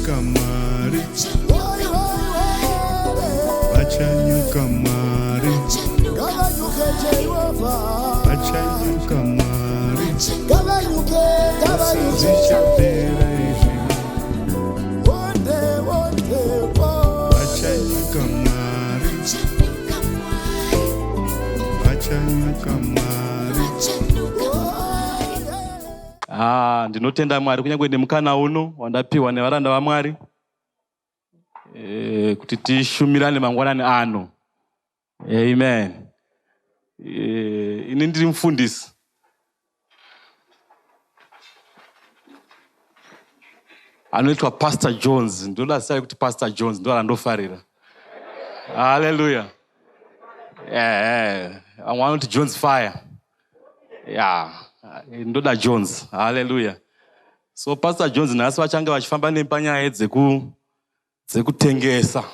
Vachanyuka Mwari. Vachanyuka Mwari. Vachanyuka Mwari. Zvichapera izvi. Vachanyuka Mwari. Vachanyuka Mwari. Ah, ndinotenda Mwari kunyange nemukana uno wandapiwa nevaranda vaMwari e, kuti tishumirane mangwanani ano. Amen. E, ini ndiri mufundisi anoitwa Pastor Jones. Ndoda zita rekuti Pastor Jones ndo randofarira. Hallelujah. Eh, vamwe vanoti Jones Fire. Ya, ndoda Jones. Hallelujah. So Pastor Jones nhasi vachange vachifamba nemi panyaya dzekutengesa.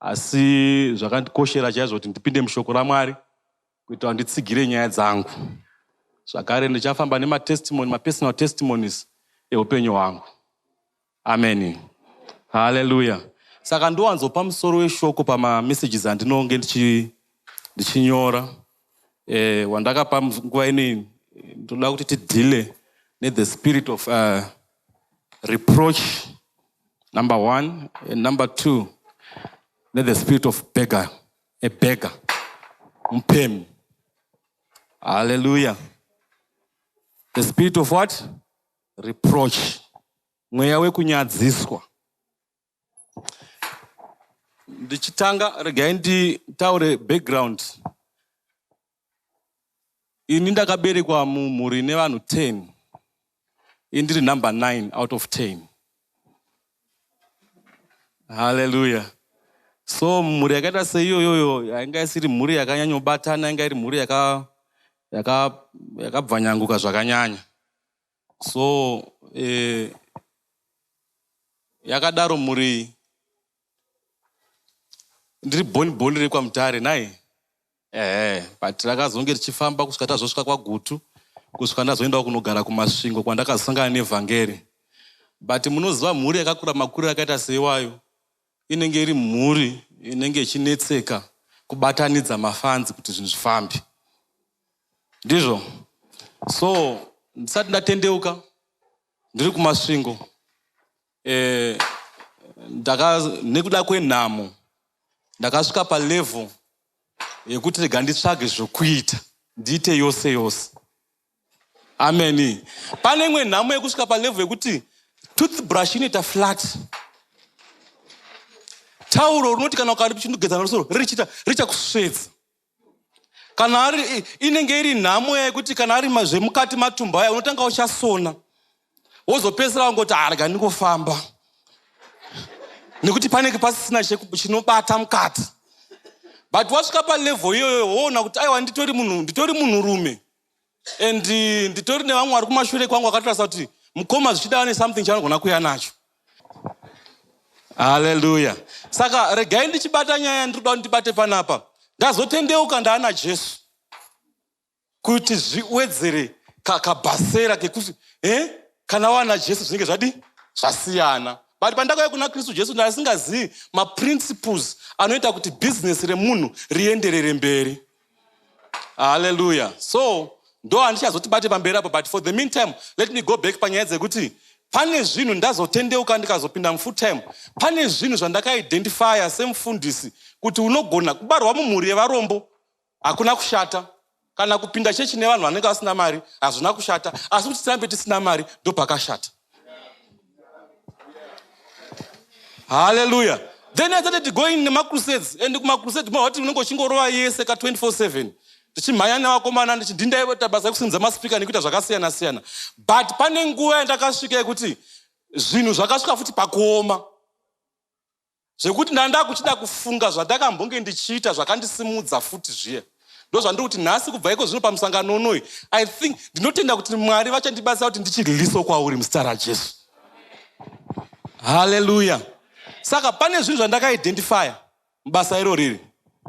Asi zvakandikoshera chaizvo kuti ndipinde mushoko raMwari kuitira kuti nditsigire nyaya dzangu. Zvakare ndichafamba nematestimony, mapersonal testimonies eupenyu hwangu. Amen. Hallelujah. Saka ndowanzopa musoro weshoko pamamessages andinonge ndichinyora. Eh, wandakapa nguva ino ndoda kuti tidhile nethe spirit of reproach, number one, and number two, nethe spirit of beggar, a beggar, mupemi. Hallelujah. The spirit of what? Reproach. Mweya wekunyadziswa. Ndichitanga, regai nditaure background. Ini ndakaberekwa mumhuri nevanhu 10. Ini ndiri number 9 out of 10. Hallelujah. So mhuri yakaita seiyoyoyo yainga isiri mhuri yakanyanyobatana, yainga iri mhuri yakabvanyanguka zvakanyanya. So yakadaro mhuri. Ndiri boni boni rekwaMutare nai. But rakazonge richifamba kusvika tazosvika kwaGutu, kusvika ndazoendawo kunogara kuMasvingo kwandakazosangana nevhangeri. But munoziva mhuri yakakura makuriro akaita seiwayo inenge iri mhuri inenge ichinetseka kubatanidza mafanzi kuti zvinhu zvifambe. Ndizvo. So ndisati ndatendeuka ndiri kuMasvingo, nekuda kwenhamo ndakasvika palevel yekuti rega nditsvage zvokuita ndiite yose yose. Amen. Pane imwe nhamo yekusvika palevel yekuti toothbrush inoita flat, tauro rinoti kana ukarichinogeza narusoro richakusvedza. Kana ari inenge iri nhamo yekuti kana ari zvemukati matumbu aya unotanga uchasona, wozopedzisira wangoti arga ndingofamba nekuti panenge pasisina chinobata mukati. But wasvika palevel iyoyo woona kuti aiwa, nditori munhu, nditori munhurume and nditori nevamwe vari kumashure kwangu akatarisa kuti mukoma zvichida ane something chaanogona kuuya nacho. Haleluya. Saka regai ndichibata nyaya ndiri kuda kuti ndibate panapa. Ndazotendeuka ndaana Jesu kuti zviwedzere kabhasera kekuti kana wana Jesu zvinenge zvadi zvasiyana. But pandakauya kuna Kristu Jesu ndasingazivi maprinciples anoita kuti bhizinesi remunhu rienderere mberi. Haleluya. So ndo handichazotibate pamberi apo, but for the meantime let me go back panyaya dzekuti pane zvinhu ndazotendeuka ndikazopinda mufull time. Pane zvinhu zvandakaidentifya semufundisi kuti unogona kubarwa mumhuri yevarombo hakuna kushata, kana kupinda chechi nevanhu vanenge vasina mari hazvina kushata, asi kuti tirambe tisina mari ndopakashata. Haleluya. Then I started going nemacrusades, and kumacrusades mawati unenge uchingorova yese ka 24/7 ndichimhanya nevakomana, ndindaita basa rekusimudza maspeaker nekuita zvakasiyana siyana. But pane nguva yandakasvika yekuti zvinhu zvakasvika futi pakuoma zvekuti ndanda kuchida kufunga zvandakambonge ndichiita zvakandisimudza futi zviya. Ndo zvandiri kuti nhasi kubva iko zvino pamusangano unoyu, I think ndinotenda kuti Mwari vachandibatsira kuti ndichiriliso kwauri muzita raJesu. Haleluya. Saka pane zvinhu zvandakaidentifya basa iro riri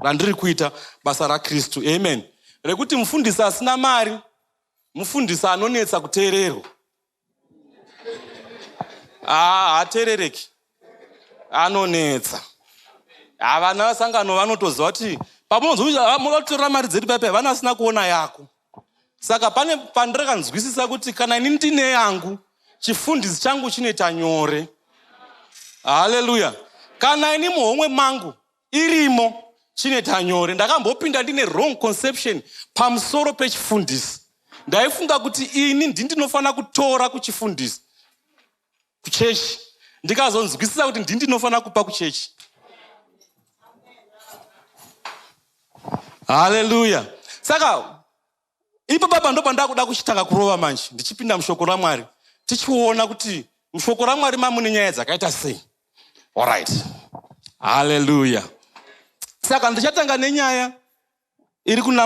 randiri kuita, basa raKristu, amen, rekuti mufundisi asina mari mufundisi anonetsa kuteererwa. Haaterereki, anonetsa. Havana vasangano vanotoziva kuti pamunozomunotorera mari dzedu paipai vana vasina kuona yako. Saka pane pandakanzwisisa kuti kana ini ndine yangu, chifundisi changu chinoita nyore. Haleluya! Kana ini muhomwe mangu irimo, chinoita nyore. Ndakambopinda ndine wrong conception pamusoro pechifundisi. Ndaifunga kuti ini ndindinofanira kutora kuchifundisi kuchechi, ndikazonzwisisa kuti ndindinofanira kupa kuchechi. Haleluya! Saka ipo baba ndo pandakuda kuchitanga kurova manje, ndichipinda mushoko raMwari, tichiona kuti mushoko raMwari mamune nyaya dzakaita sei. Alright, haleluya. Saka ndichatanga nenyaya iri kuna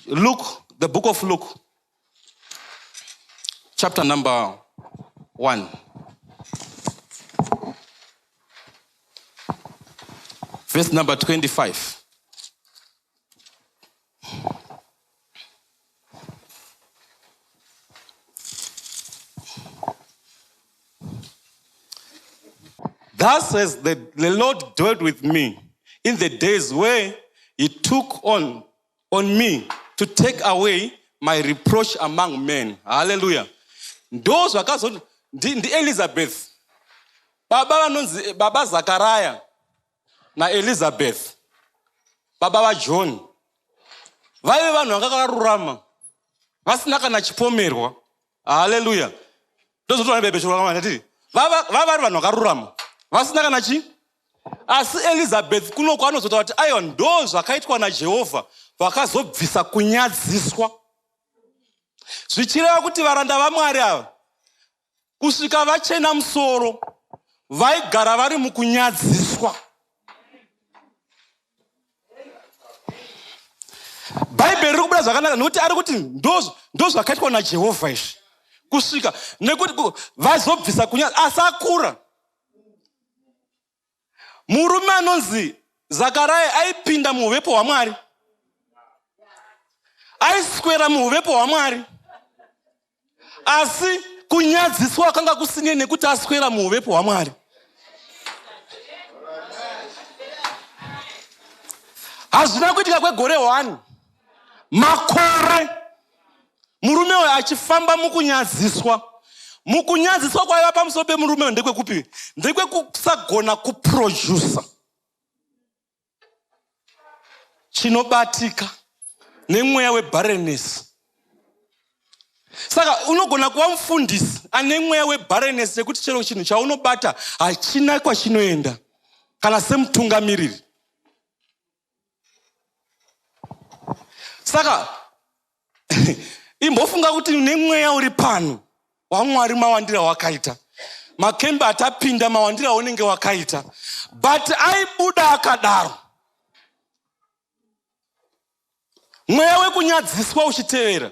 Luke, the book of Luke, chapter number 1, verse number 25. Thus has the Lord dwelt with me in the days where he took on me to take away my reproach among men. Hallelujah. Ndo zvakazo ndiElizabeth. Baba vanonzi baba Zakaraya naElizabeth, baba vaJohn, vaive vanhu vanga vakarurama, vasina kana chipomerwa. Haleluya! Ndozotoona bebe chorwakati vava vari vanhu vakarurama, vasina kana chi. Asi Elizabeth kunoko anozotaura kuti aiwa, ndo zvakaitwa naJehovha, vakazobvisa kunyadziswa, zvichireva kuti varanda vaMwari ava kusvika vachena musoro vaigara vari mukunyadziswa. Bhaibheri riri kubuda zvakanaka nekuti ari kuti ndo zvakaitwa naJehovha izvi kusvika nekuti vazobvisa kunya. Asi akura, murume anonzi Zakaraya aipinda muuvepo hwaMwari, aiswera muuvepo hwaMwari, asi kunyadziswa akanga kusinei nekuti aswera muuvepo hwaMwari. Hazvina kuitika kwegore 1, makore, murume uyu achifamba mukunyadziswa. Mukunyadziswa kwaiva pamusoro pemurume uyu ndekwekupi? Ndekwekusagona kuprojusa chinobatika nemweya webarrenness. Saka unogona kuva mufundisi ane mweya webarrenness yekuti chero chinhu chaunobata hachina kwachinoenda, kana semutungamiriri. Saka imbofunga kuti nemweya uri pano waMwari, mawandira wakaita makembe atapinda, mawandira aunenge wakaita, but aibuda akadaro, mweya wekunyadziswa uchitevera.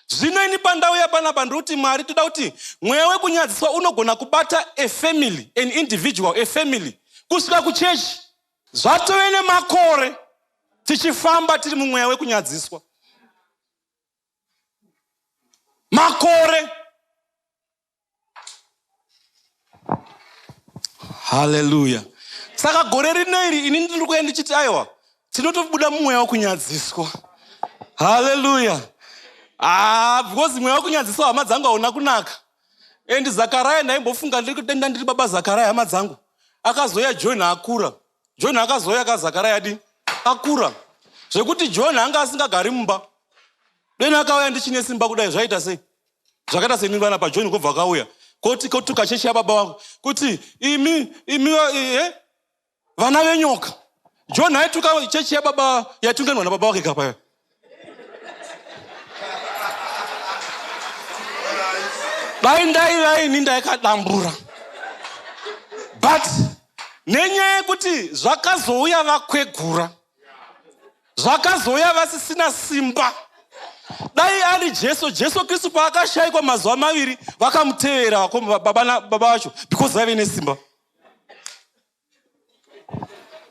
Zvino ini pandauya panapa ndiri Mwari toda kuti mweya wekunyadziswa unogona kubata a family, an individual, a family, kusvika kuchechi. Zvatove nemakore tichifamba tiri mumweya wekunyadziswa, makore. Haleluya! Saka gore rino iri ini ndiri kuya ndichiti aiwa, tinotobuda mumweya wekunyadziswa. Haleluya! Ah, because mweya wekunyadziswa, hama dzangu, hauna kunaka. And Zakaraya, ndaimbofunga ndiri kudenda ndiri baba Zakaraya, hama dzangu, akazoya John akura. John akazoya kaZakaraya adi akura, zvekuti John anga asingagari mumba. Deni akauya ndichine simba kudai, zvaita sei? Zvakaita seni vana paJohn kobva akauya koti kotuka chechi yababa vangu kuti imi imi vana venyoka. John aituka chechi yababa yaitunganwa nababa wake kapa. Dai ndaiva ini, ndaikadambura, but nenyaya yekuti zvakazouya vakwegura, zvakazouya vasisina simba. Dai ari Jesu, Jesu Kristu paakashayikwa mazuva 2 vakamutevera baba vacho because vaive nesimba.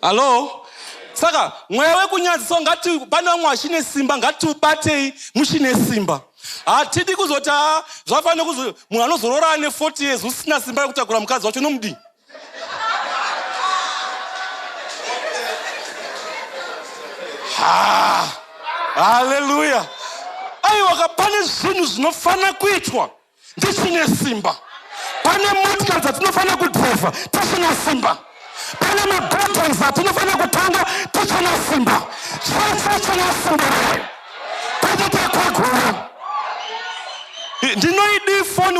Hallo? Saka mweya wekunyadziswa, ngati pane vamwe vachine simba, ngatiubatei muchine simba. Hatidi kuzoti a zvafanira kuzo munhu anozoroora ane 40 years usina simba rekutakura mukadzi wacho unomudii? Ha! Haleluya! Aiwa pane zvinhu zvinofanira kuitwa ndichine simba. Pane motikari dzatinofanira kudhiraivha tisina simba. Pane mabuildings atinofanira kutanga tichine simba. Chese chine simba rayo. Pane takwegura. Ndinoidii foni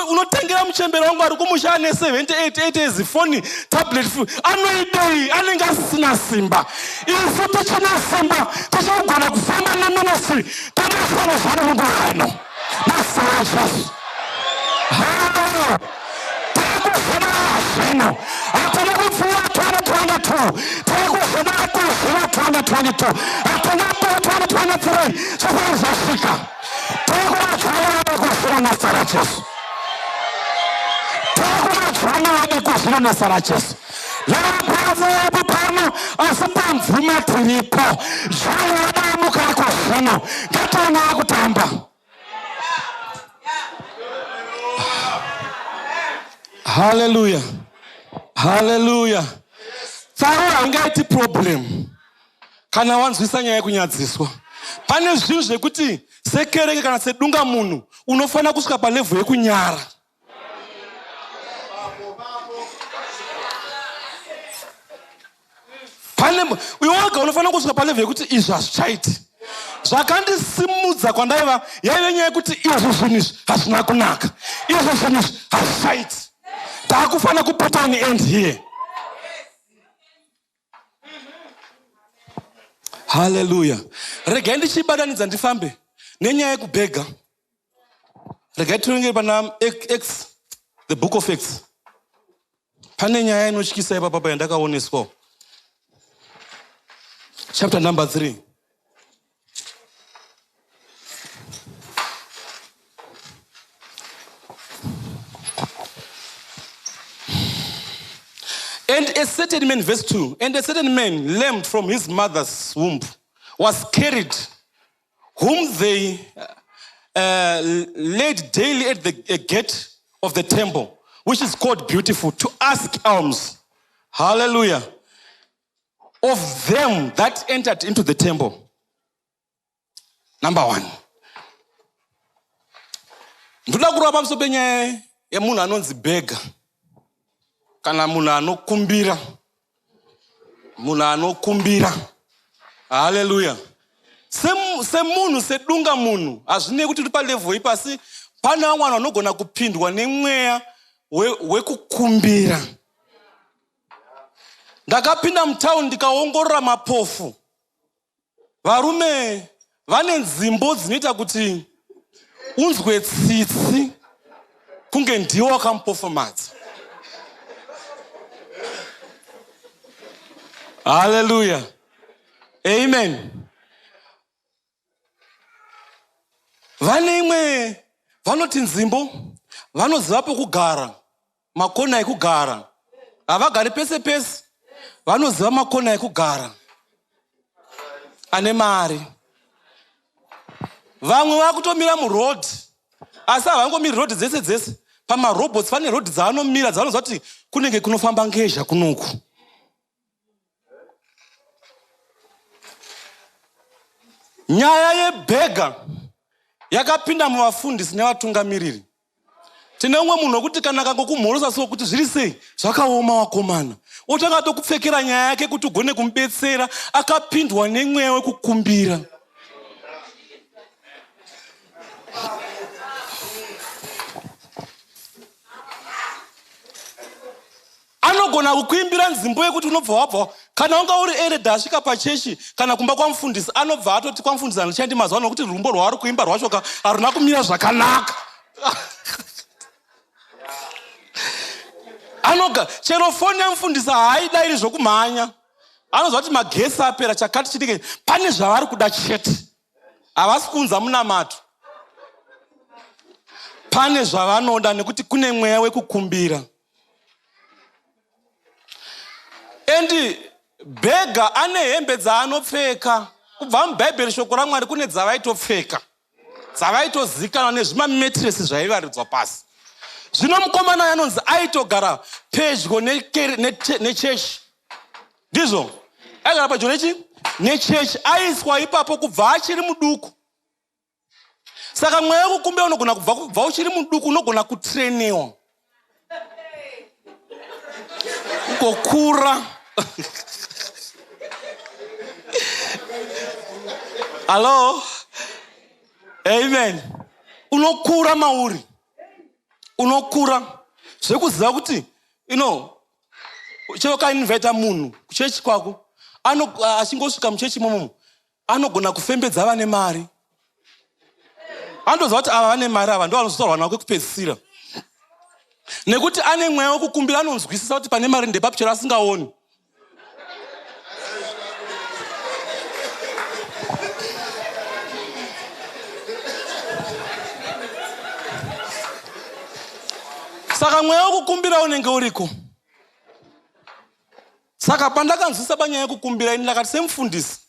unotengera muchembere wangu ari kumusha ane 78 years foni tablet anoidei anenge asisina simba. Isu tichine simba tichigona kufamba neministry tinofanira zvano munguva ino. Nezita raJesu. Haleluya. Tiri kuvhuna zvino. Hatina kupfuura 2022. Tiri kuvhuna kuvhuna 2022. Hatina 2023. Zvisati zvasvika. Tiri kumadzvana kuvhuna nezita raJesu. Tiri kumadzvana kuvhuna nezita raJesu. Varapavepo pano asi pamvuma tiripo. Zvino vadamuka iko zvino. Ngatione kutamba. Hallelujah. Hallelujah. Tsaro haingaiti problem kana wanzwisa nyaya yekunyadziswa. Pane zvinhu zvekuti sekereke kana sedunga munhu unofanira kusvika palevhu yekunyara. Pane iwe wega unofanira kusvika palevhu yekuti izvi hazvichaiti. Zvakandisimudza kwandaiva yaive nyaya yekuti izvi zvinhu izvi hazvina kunaka, izvi zvinhu izvi hazvichaiti, takufanira kuput an end here. Haleluya. Regai ndichibatanidza ndifambe nenyaya yekubhega. Regai tiverenge pana Acts, the book of Acts. Pane nyaya inotyisa ipapapa yandakaoneswawo. Chapter number 3. And a certain man, verse 2, and a certain man lame from his mother's womb was carried, whom they laid daily at the gate of the temple, which is called Beautiful, to ask alms. Hallelujah. Of them that entered into the temple. Number 1. Ndoda kurova pamusoro penyaya yemunhu anonzi bhega kana munhu anokumbira. Munhu anokumbira. Hallelujah. Semunhu sedunga munhu hazvinei kuti uri palevho ipi, asi pane vamwe vanhu vanogona kupindwa nemweya wekukumbira. Ndakapinda mutauni ndikaongorora mapofu. Varume vane nzimbo dzinoita kuti unzwe tsitsi kunge ndiwo wakamupofomadza. Hallelujah. Amen. Vane imwe vanoti nzimbo vanoziva pokugara, makona ekugara. Havagari pese pese, vanoziva makona ekugara ane mari. Vamwe vakutomira muroad, asi havangomiri road dzese dzese. Pamarobots vane road dzavanomira dzavanoziva kuti kunenge kunofamba ngezha kunoku. Nyaya yebhega yakapinda muvafundisi nevatungamiriri. Tine umwe munhu wekuti kana akangokumhorosa so kuti zviri sei, zvakaoma wakomana, otanga atokupfekera nyaya yake kuti ugone kumubetsera. Akapindwa nemweya wekukumbira. Anogona kukuimbira nzimbo yekuti unobva wabva, kana unga uri eredha asvika pachechi kana kumba kwamufundisi, anobva atoti kwamufundisi handichaendi mazuva ano nokuti rumbo rwaari kuimba rwacho ka haruna kumira zvakanaka. Anoga chero foni yamufundisi haaidairi zvokumhanya, anoziva kuti magesi apera chakati chidike, pane zvavari kuda chete, havasi kuunza munamato, pane zvavanoda nekuti kune mweya wekukumbira. And bhega ane hembe dzaanopfeka kubva mubhaibheri, shoko raMwari kune dzavaitopfeka. Dzavaitozikanwa nezvimametiresi zvaivaridzwa pasi. Zvino mukomana uyu anonzi aitogara pedyo nechechi. Ndizvo, aigara pedyo nechi nechechi, aiswa ipapo kubva achiri muduku. Saka mweya wekukumbira unogona kubva kubva uchiri muduku, unogona kutreniwa ugokura. Hallo, amen. Unokura mauri, unokura zvekuziva kuti you know, chero kainvita munhu kuchechi kwako, achingosvika muchechi imomomo anogona kufembedza vane mari. Anotoziva kuti ava vane mari, ava ndo vanozotaurwa navo kwekupedzisira, nekuti ane mweya wekukumbira. Anonzwisisa kuti pane mari ndepapi chero asingaoni. Saka mweya wekukumbira unenge uriko. Saka pandakanzwisisa panyaya yekukumbira, ini ndakati semufundisi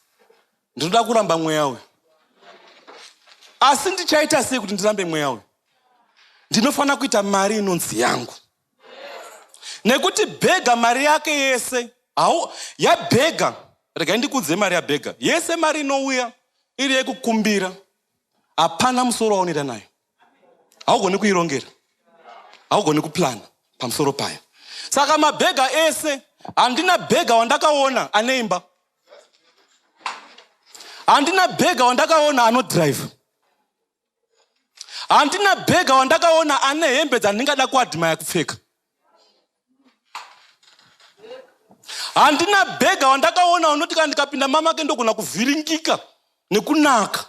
ndinoda kuramba mweya uyu. Asi ndichaita sei kuti ndirambe mweya uyu? Ndinofanira kuita mari inonzi yangu, nekuti bhega mari yake yese hau yabhega. Regai ndikudze, mari yabhega yese, mari inouya iri yekukumbira, hapana musoro waunoita nayo. Haugoni kuirongera, haugoni kuplana pamusoro payo. Saka mabhega ese, handina bhega wandakaona ane imba, handina bhega wandakaona anodhiraivha, handina bhega wandakaona ane hembe dzandingada kuadhimaya kupfeka, handina bhega wandakaona unoti kana ndikapinda mamake ndogona kuvhiringika nekunaka.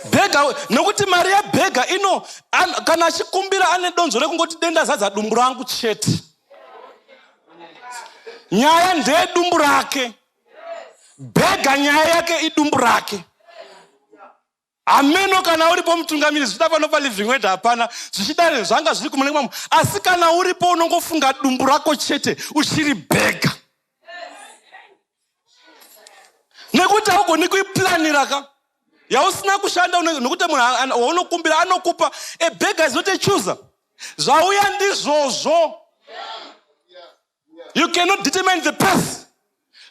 Bhega, nokuti mari yabhega ino kana achikumbira ane donzvo rekungoti denda zadza dumbu rangu chete. Nyaya ndeyedumbu rake. Bhega nyaya yake idumbu rake. Hameno kana uripo mutungamiri, zvichida pano paLiving Word hapana, zvichida zvanga zviri kumune mamwe, asi kana uripo unongofunga dumbu rako chete, uchiri bhega, nekuti haugoni kuiplanira ka yausina kushanda, nekuti munhu waunokumbira anokupa. A beggar is not a chooser. Zvauya ndizvozvo. You cannot determine the path.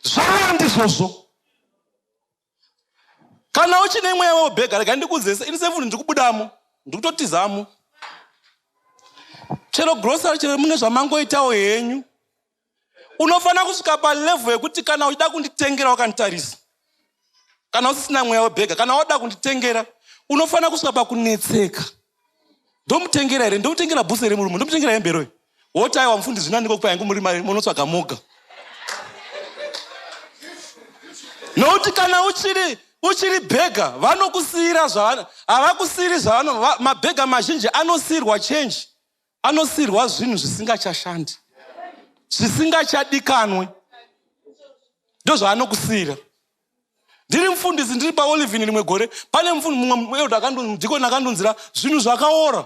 Zvauya ndizvozvo. Kana uchine mweya webhega, rega ndikudzese, ini semunhu ndikubudamo, ndikutotizamo. Chero grocery, chero mune zvamangoitawo henyu, unofanira kusvika palevel yekuti kana uchida kunditengera wakanditarisa, kana usisina mweya webhega, kana wada kunditengera unofanira kusvika pakunetseka. Ndomutengera here? Ndomutengera bhusi here murume? Ndomutengera hembe here? Woti aiwa mufundisi, zvino andikokupa yangu, muri mari munotsvaga moga. Nokuti kana uchiri bhega, vanokusiyira zvavano, havakusiyiri zvavano. Mabhega mazhinji anosiyirwa change, anosiyirwa zvinhu zvisingachashandi, zvisingachadikanwe, ndo zvaanokusiyira. Ndiri mufundisi, ndiri paOlivin rimwe gore, pane mumwe elder, mudhikoni akandonzira zvinhu zvakaora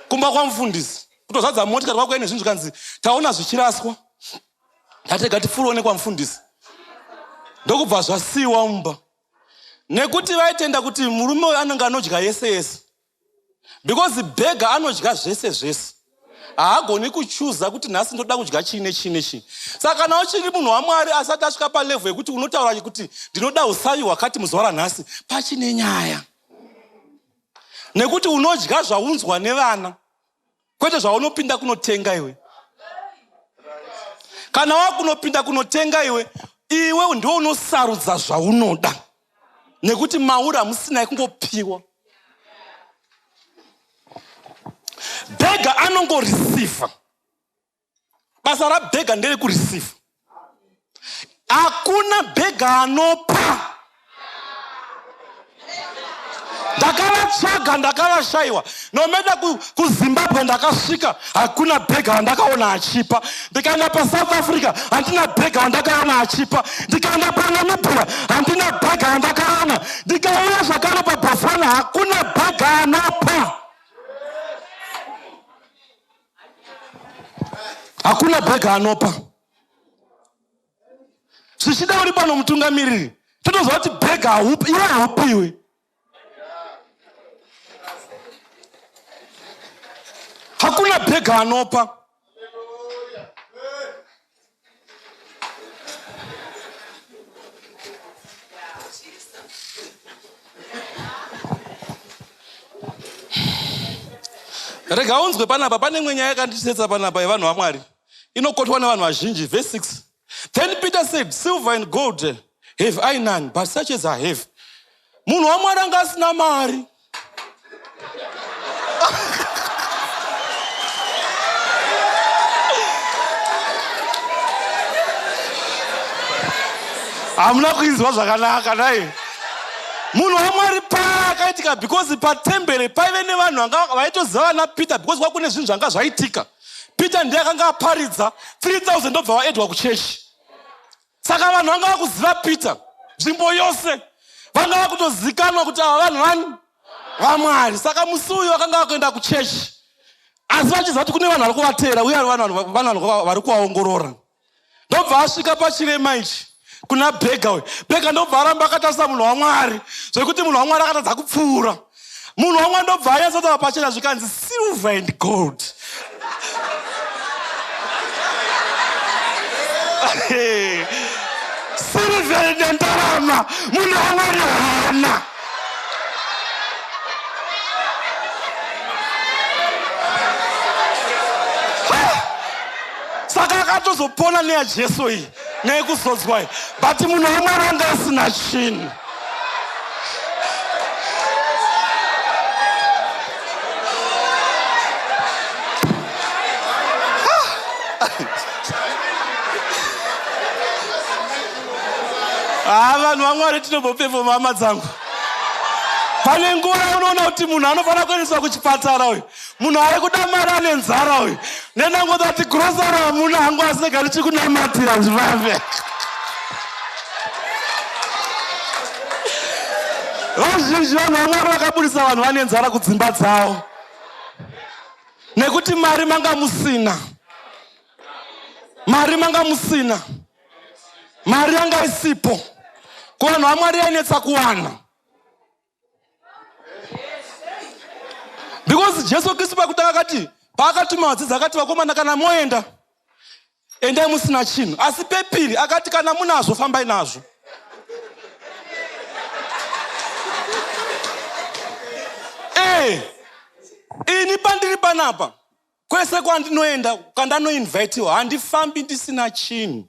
kumba kwamufundisi, kutozadza motikari kwako ine zvinhu, zvikanzi taona zvichiraswa, ndatega tipfuurone kwamufundisi, ndokubva zvasiyiwa mumba, nekuti vaitenda kuti murume uyu anenge anodya yese yese, because bhega anodya zvese zvese, haagoni kuchuza kuti nhasi ndoda kudya chii nechii nechii. Saka kana uchiri munhu waMwari asati asvika palevel yekuti unotaura kuti ndinoda usavi hwakati muzuva ranhasi, pachine nyaya, nekuti unodya zvaunzwa nevana, kwete zvaunopinda kunotenga iwe. Kana wakunopinda kunotenga iwe, iwe ndiwe unosarudza zvaunoda, nekuti mauri hamusina yekungopiwa. Bhega anongorisivha. Basa rabhega nderekurisivha. Hakuna bhega anopa. Ndakavatsvaga, ndakavashayiwa. Nomeda kuZimbabwe ndakasvika, hakuna bhega wandakaona achipa. Ndikaenda paSouth Africa, handina bhega wandakaona achipa. Ndikaenda paNamibia, handina bhega wandakaona. Ndikauya zvakare paBotswana, hakuna bhega anopa. Hakuna bhega anopa. Zvichida uri pano mutungamiriri, totoziva kuti bhega haupi, iwe haupiwi. Hakuna bhega anopa. Rega unzwe panapa, pane imwe nyaya yakandisetsa panapa yevanhu vaMwari inokotwa nevanhu vazhinji. Verse 6. Then Peter said, silver and gold have I none, but such as I have. Munhu waMwari anga asina mari. Hamuna kuinzwa zvakanaka nai. Munhu waMwari paakaitika, because patembere paive nevanhu vanga vaitoziva vana Peter, because kwakune zvinhu zvanga zvaitika. Peter ndiye akanga aparidza 3000 ndobva vaedwa kuchechi. Saka vanhu vanga vakuziva Peter nzvimbo yose, vanga vakutozikanwa kuti ava vanhu vani vaMwari. Saka musi uyu vakanga vakuenda kuchechi, asi vachiziva kuti kune vanhu vari kuvateera uye vanhu vari kuvaongorora. Ndobva asvika pachirema ichi kuna bhega uyu. Bhega ndobva aramba akatarisa munhu waMwari, zvekuti munhu waMwari akatadza kupfuura. Munhu waMwari ndobva anyatsotaura pachena, zvikanzi silver and gold. Silver nendarama munhu waMwari haana. Saka akatozopona neyaJesu iyi, neyekuzodzwa iyi, but munhu waMwari anga asina chinhu. Vanhu vaMwari tinombopefoma hama dzangu. Pane nguva yaunoona kuti munhu anofanira kuendeswa kuchipatara uyu, munhu ari kuda mari ane nzara uyu, nendangodati grocery hamuna hangu, asi rega ndichikunamatira zvifambe. Vazhinji vanhu vaMwari vakabudisa vanhu vane nzara kudzimba dzavo nekuti mari manga musina, mari manga musina, mari yanga isipo. Kuvanhu vaMwari yainetsa kuwana, because Jesu Kristu pakutanga akati, paakatuma vadzidzi akati, vakomana, kana moenda, endai musina chinhu. Asi pepiri akati, kana munazvo fambai nazvo. Ini pandiri panapa, kwese kwandinoenda, kwandanoinvitiwa, handifambi ndisina chinhu.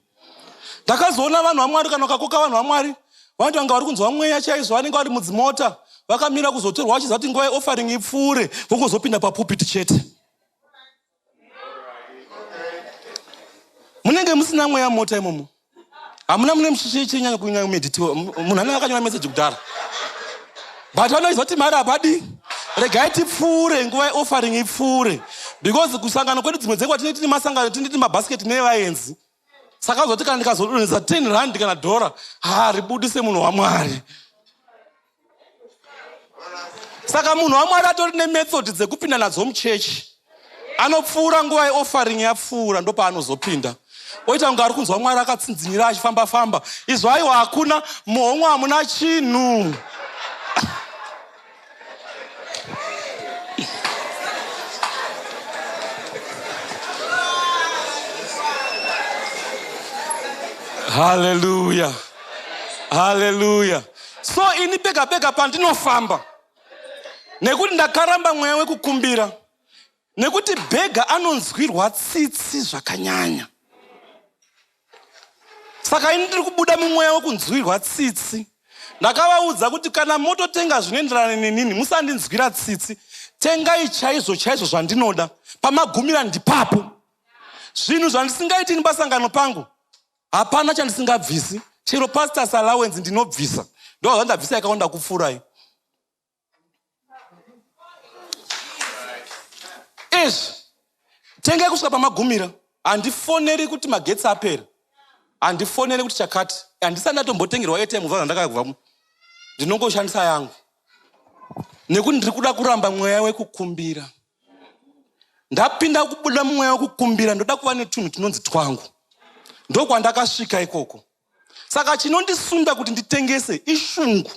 Ndakazoona vanhu vaMwari, kana ukakoka vanhu vaMwari, vanhu vanga vari kunzwa mweya chaizvo, vanenge vari mudzimota vakamira kuzotorwa, vachiziva kuti nguva yeoffering ipfuure, vongozopinda papupiti chete. Munenge musina mweya mota imomo, hamuna, mune muchichinyanya kunyanya kumedhitiwa. Munhu anenge akanyora meseji kudhara, but vanoziva kuti mari hapadi, regai tipfuure nguva yeoffering ipfuure, because kusangano kwedu dzimwe dzenguva tinenge tine masangano, tinenge tine mabhasiketi nevaenzi. Saka zoti kana ndikazodonhedza 10 rand kana dhora, haribudise munhu waMwari. Saka munhu waMwari atori nemethod dzekupinda nadzo muchechi. Anopfuura nguva yeoffering yapfuura, ndopaanozopinda, oita kunge ari kunzwa Mwari akatsinzinyira achifamba-famba. Izvo aiwa, hakuna muhomwe, hamuna chinhu. Haleluya, haleluya. So ini pega pega pandinofamba, nekuti ndakaramba mweya wekukumbira, nekuti bhega anonzwirwa tsitsi zvakanyanya. Saka ini ndiri kubuda mumweya wekunzwirwa tsitsi. Ndakavaudza kuti kana mototenga zvinoenderana nenini, musandinzwira tsitsi, tengai chaizvo chaizvo zvandinoda, pamagumira ndipapo. Zvinhu zvandisingaiti ini pasangano pangu, hapana chandisingabvisi. Chero pastors allowance ndinobvisa, ndo zvandabvisa yakawanda kupfuurai izvi. Tengai kusvika pamagumira. Handifoneri kuti magetsi apera, handifoneri kuti chakati. Handisati ndatombotengerwa airtime kubva zvandakabva. Ndinongoshandisa yangu nekuti ndiri kuda kuramba mweya wekukumbira. Ndapinda kubuda mumweya wekukumbira, ndoda kuva netunhu tunonzi twangu. Ndokwandakasvika ikoko. Saka chinondisunda kuti nditengese ishungu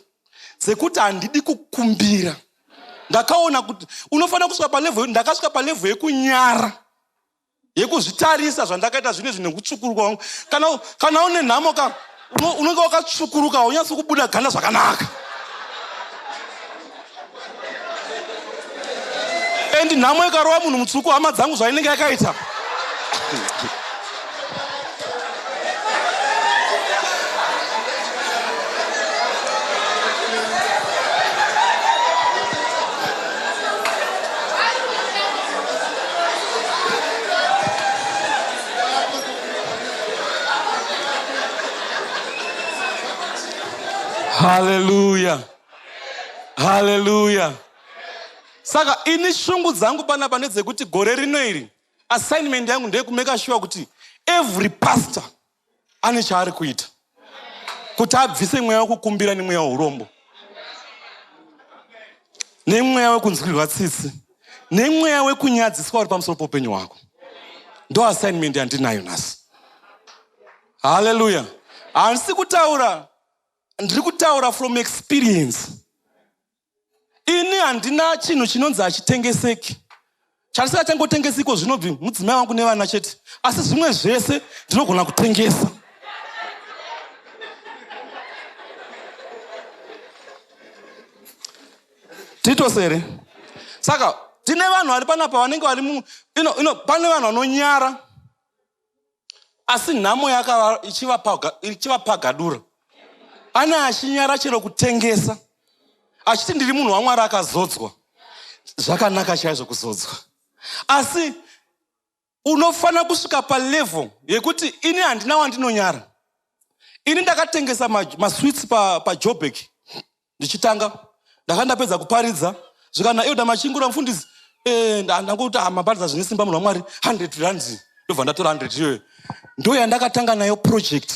dzekuti handidi kukumbira. Ndakaona kuti unofanira kusvika palevel, ndakasvika palevel yekunyara, yekuzvitarisa zvandakaita zvine zvine kutsvukuruka wangu. Kana une nhamo ka unenge wakatsvukuruka, haunyatsi kubuda ganda zvakanaka. And nhamo ikarova munhu mutsvuku, hama dzangu, zvainenge yakaita. Haleluya, haleluya. Saka ini shungu dzangu panapa ndedzekuti gore rino iri assignment yangu ndeyekumeka sure kuti every pastor ane chaari kuita kuti abvise mweya wekukumbira nemweya weurombo nemweya wekunzwirwa tsitsi nemweya wekunyadziswa uri pamusoro poupenyu hwako. Ndo assignment yandinayo nhasi. Haleluya. Handisi kutaura, ndiri kutaura from experience. Ini handina chinhu chinonzi hachitengeseki. Chandisingachangotengesiko zvinobvi mudzimai wangu nevana chete, asi zvimwe zvese ndinogona kutengesa. Titose here? Saka tine vanhu vari panapa vanenge vari mu ino, pane vanhu vanonyara, asi nhamo yakava ichivapagadura. Ane achinyara chero kutengesa, achiti ndiri munhu waMwari akazodzwa. Zvakanaka chaizvo kuzodzwa, asi unofanira kusvika palevel yekuti ini handina wandinonyara. Ini ndakatengesa masweets paJobek ndichitanga, ndakanga ndapedza kuparidza, zvikana Elder Machingura, mufundisi, ndangokuti maparidza zvine simba munhu waMwari, 100 rands. Ndobva ndatora 100 iyoyo, ndo yandakatanga nayo project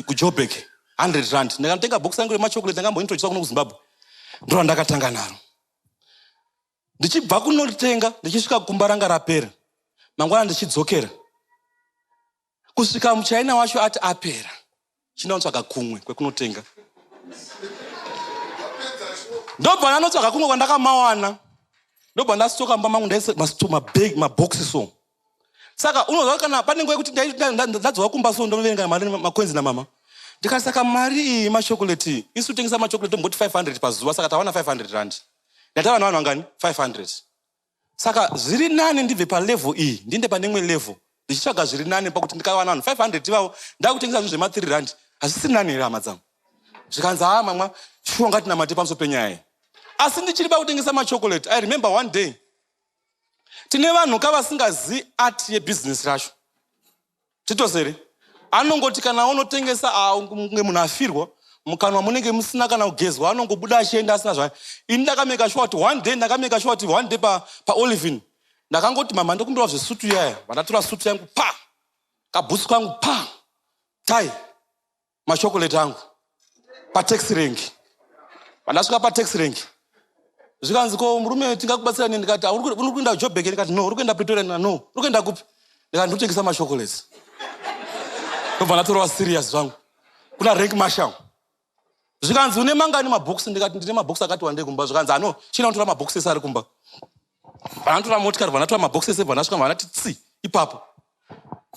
kuJobek. 100 rand ndakatenga box rangu remachocolate, ndakambointrodusa kuno kuZimbabwe, ndo randakatanga naro. Ndichibva kunoritenga, ndichisvika kumba ranga rapera. Mangwana ndichidzokera, kusvika muchina wacho ati apera, chinotsvaga kumwe kwekunotenga. Ndobva ndanotsvaga kumwe kwandakamawana, ndobva ndastoka mumba mangu, ndaisa mabag, mabhokisi so. Saka unoziva kana pane nguva yekuti ndadzoka kumba so, ndoverenga mari, macoins namama. Ndikati, saka mari iyi machocolate iyi, isu tengesa machocolate tomboti 500 pazuva, saka tawana 500 rand, ndatawana vanhu vangani? 500. Saka zviri nani ndibve palevel iyi ndiende pane imwe level, ndichitsvaga zviri nani, pakuti ndikawana vanhu 500 ivavo ndakutengesa zvinhu zvema3 rand, hazvisiri nani here, hama dzangu? Zvikanzi, haa mamwa, shuwa ngatinamate pamusoro penyaya iyi. Asi ndichiri pakutengesa machocolate, I remember one day, tine vanhu kavasingazivi art yebhizinesi racho. Titosere anongoti kana unotengesa, kunge munhu afirwa, mukanwa munenge musina kana kugezwa, anongobuda achienda asina zvayo. Ini ndakameka sure kuti one day, ndakameka sure kuti one day paOlivin ndakangoti, mama, ndikumbirawo zvesutu yaya. Vandatora sutu yangu, pa kabhutsu kangu, pa tai, machocolate angu, pataxi rank. Pandasvika pataxi rank, zvikanzi, ko murume, tingakubatsira nei? Ndikati, uri kuenda Jobek? Ndikati, no. Uri kuenda Pretoria? No. Uri kuenda kupi? Ndikati, ndikutengesa machocolates. Ndobva ndatorwa serious zvangu kuna rank marshal. Zvikanzi, une mangani mabhokisi? Ndikati, ndine mabhokisi akati wandei kumba. Zvikanzi, ano china unotora mabhokisi ese ari kumba. Vanatora motikari, vanatora mabhokisi ese, vanasvika vanati tsi ipapo.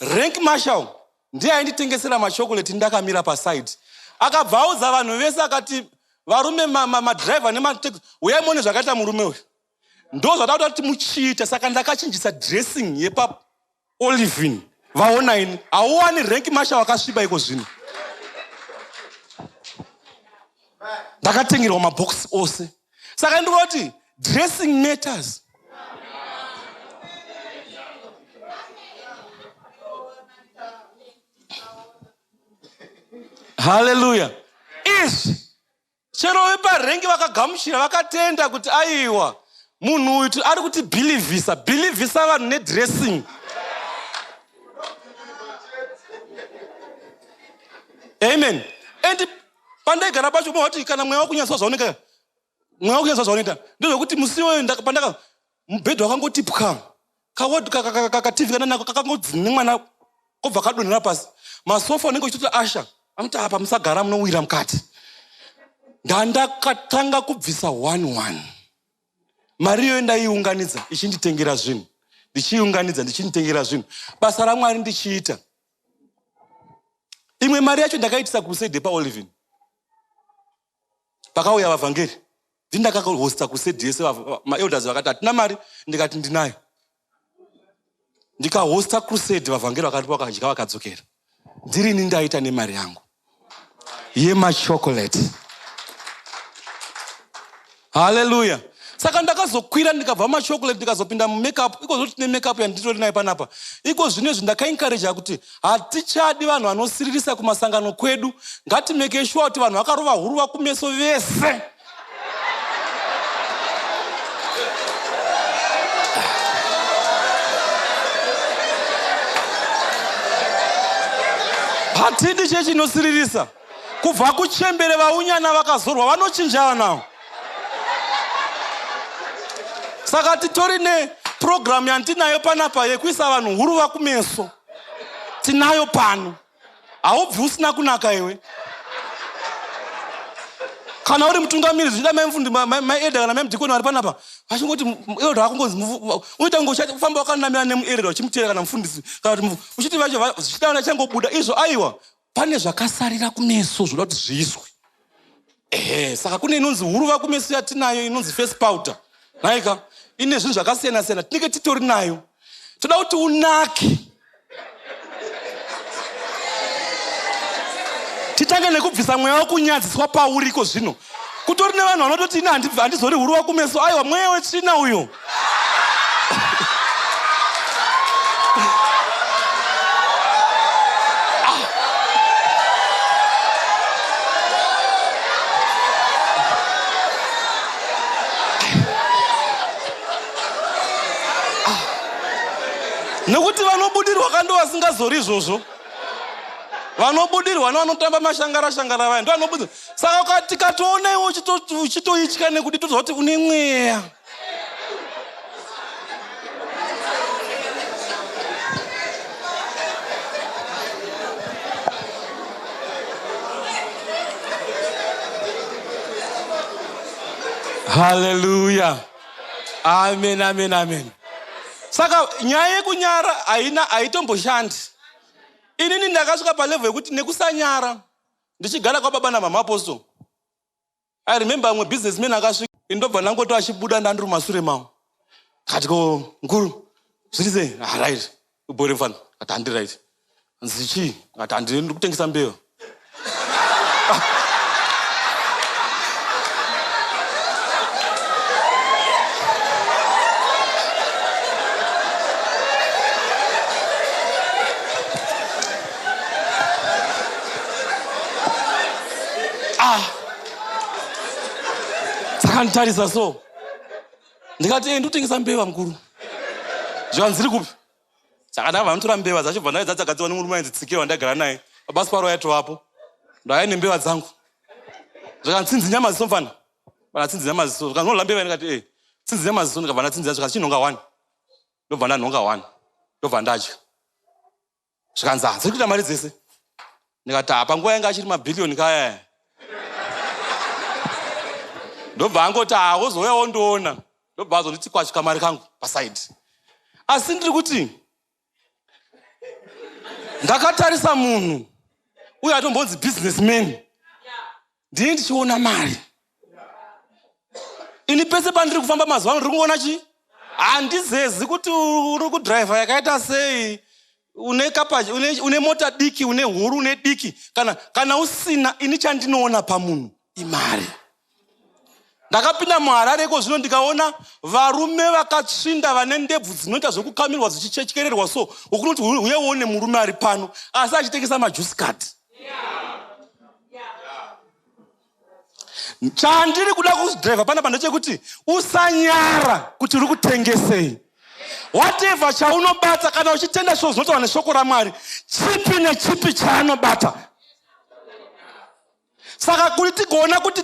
Rank marshal ndiye ainditengesera machocolate ndakamira paside. Akabva audza vanhu vese, akati, varume, madhiraivha nemataxi, uyai muone zvakaita murume uyu. Ndo zvatakuda kuti muchiita. Saka ndakachinjisa dressing yepaOlivin. Vaona ini, hauwani rank marshal wakasviba iko zvino. Ndakatengerwa mabhokisi ose. Saka ndinoti dressing matters. Haleluya. Izvi chero veparengi vakagamuchira, vakatenda kuti aiwa, munhu uyu ari kuti believisa, believisa vanhu nedressing. Amen. And pandaigara pacho, moti kana mweya wakunyatsa zvaoneka. Mweya wekunyadziswa zvaunoita ndezvekuti musi iwoyo pandaka mubhedha wakangoti pwa katv kana nako kakangodzi nemwana kobva kadonhera pasi masofa unenge uchitoti asha anoti apa musagara munowira mukati ndandakatanga kubvisa one one mari iyoyo ndaiunganidza ichinditengera zvinhu ndichiiunganidza ndichinditengera zvinhu basa ramwari ndichiita imwe mari yacho ndakaitisa crusade paolivin pakauya vavhangeri ndini ndakakahosta crusade yese maelders vakati hatina mari ndikati ndinayo ndikahosta crusade vavhangeri vakati vakadya vakadzokera ndirini ndaita nemari yangu yemachocolate haleluya saka ndakazokwira ndikabva machocolate ndikazopinda mumakeup iko zvoti tine makeup yanditori nayo panapa iko zvino izvi ndakaencouraja kuti hatichadi vanhu vanosiririsa kumasangano kwedu ngatimeke shuwa kuti vanhu vakarova huruva kumeso vese Hatidi chechinosiririsa kubva kuchembere vaunyana vakazorwa vanochinjana nawo. Saka titori nepurogiramu yandinayo panapa yekuisa vanhu huruva kumeso, tinayo pano. Haubvi usina kunaka iwe. Kana uri mutungamiri zvichida mai mufundi mai elder kana mai mudhikoni vari panapa vachingoti elder akungonzi unoita kunge uchafamba wakanamira nemuelder uchimuteera kana mufundisi kana kuti uchiti vacho zvichida vana changobuda izvo aiwa pane zvakasarira kumeso zvoda kuti zviiswe ehe saka kune inonzi huruva kumeso yatinayo inonzi face powder nhaika ine zvinhu zvakasiyana siyana tinenge titori nayo toda kuti unake titange nekubvisa mweya wekunyadziswa pauri iko zvino kutori nevanhu vanototi ini handizori huruva kumeso aiwa mweya wetsvina uyo nekuti vanobudirwa ka ndo vasingazori izvozvo vanobudirwa nevanotamba mashangara shangara vaya ndovanobudirwa saka tikatoona iwe uchitoitya nekuti toziva kuti une mweya haleluya amen amen amen saka nyaya yekunyara haina haitomboshandi inini ndakasvika palevhel yekuti nekusanyara ndichigara kwababa namama apostle I remember amwe businessman akasvika indobva ndangoti achibuda ndandiri mumasure mawo kati ko mukuru zviri sei ah, right ubore mfana kati handi right nzi chii kati handi ndiri kutengesa mbeva ah dzakanditarisa so ndikati eh, ndotengesa mbeva mukuru zvikanzi dziri kupi saka ndakabva vanotora mbeva dzacho bva ndai dzadzagadziwa nemurume ainzi tsikira wandaigara naye baba siparo yaitovapo ndaiya nembeva dzangu zvikanzi tsinzinya maziso mfana vana tsinzinya maziso zvikanzi unola mbeva ndikati e eh, tsinzinya maziso ndikabva ndatsinzinya zvikanzi chinhonga one ndobva ndanhonga one ndobva ndadya zvikanzi ah, dziri kuita mari dzese ndikati ah, panguva yanga achiri mabhiliyoni kaya ndobva angoti ah, wozouya wondiona ndobva azonditi kwasvika mari kangu pasaidi asi ndiri kuti ndakatarisa munhu uyo atombonzi businessman ndini ndichiona mari ini pese pandiri kufamba mazuva ano ndiri kungoona chii handizezi kuti uri kudhiraivha yakaita sei une kapa une, une mota diki une huru une diki kana kana usina ini chandinoona pamunhu imari ndakapinda muharare iko zvino ndikaona varume vakatsvinda vane ndebvu dzinoita zvekukamirwa dzichichekererwa so ukunoti uye uone murume ari pano asi achitengesa majusi card chandiri kuda kudriver panapa ndechekuti usanyara kuti uri kutengesei whatever chaunobata kana uchitenda sho zvinotaura neshoko ramwari chipi nechipi chaanobata Saka kuti tigoona kuti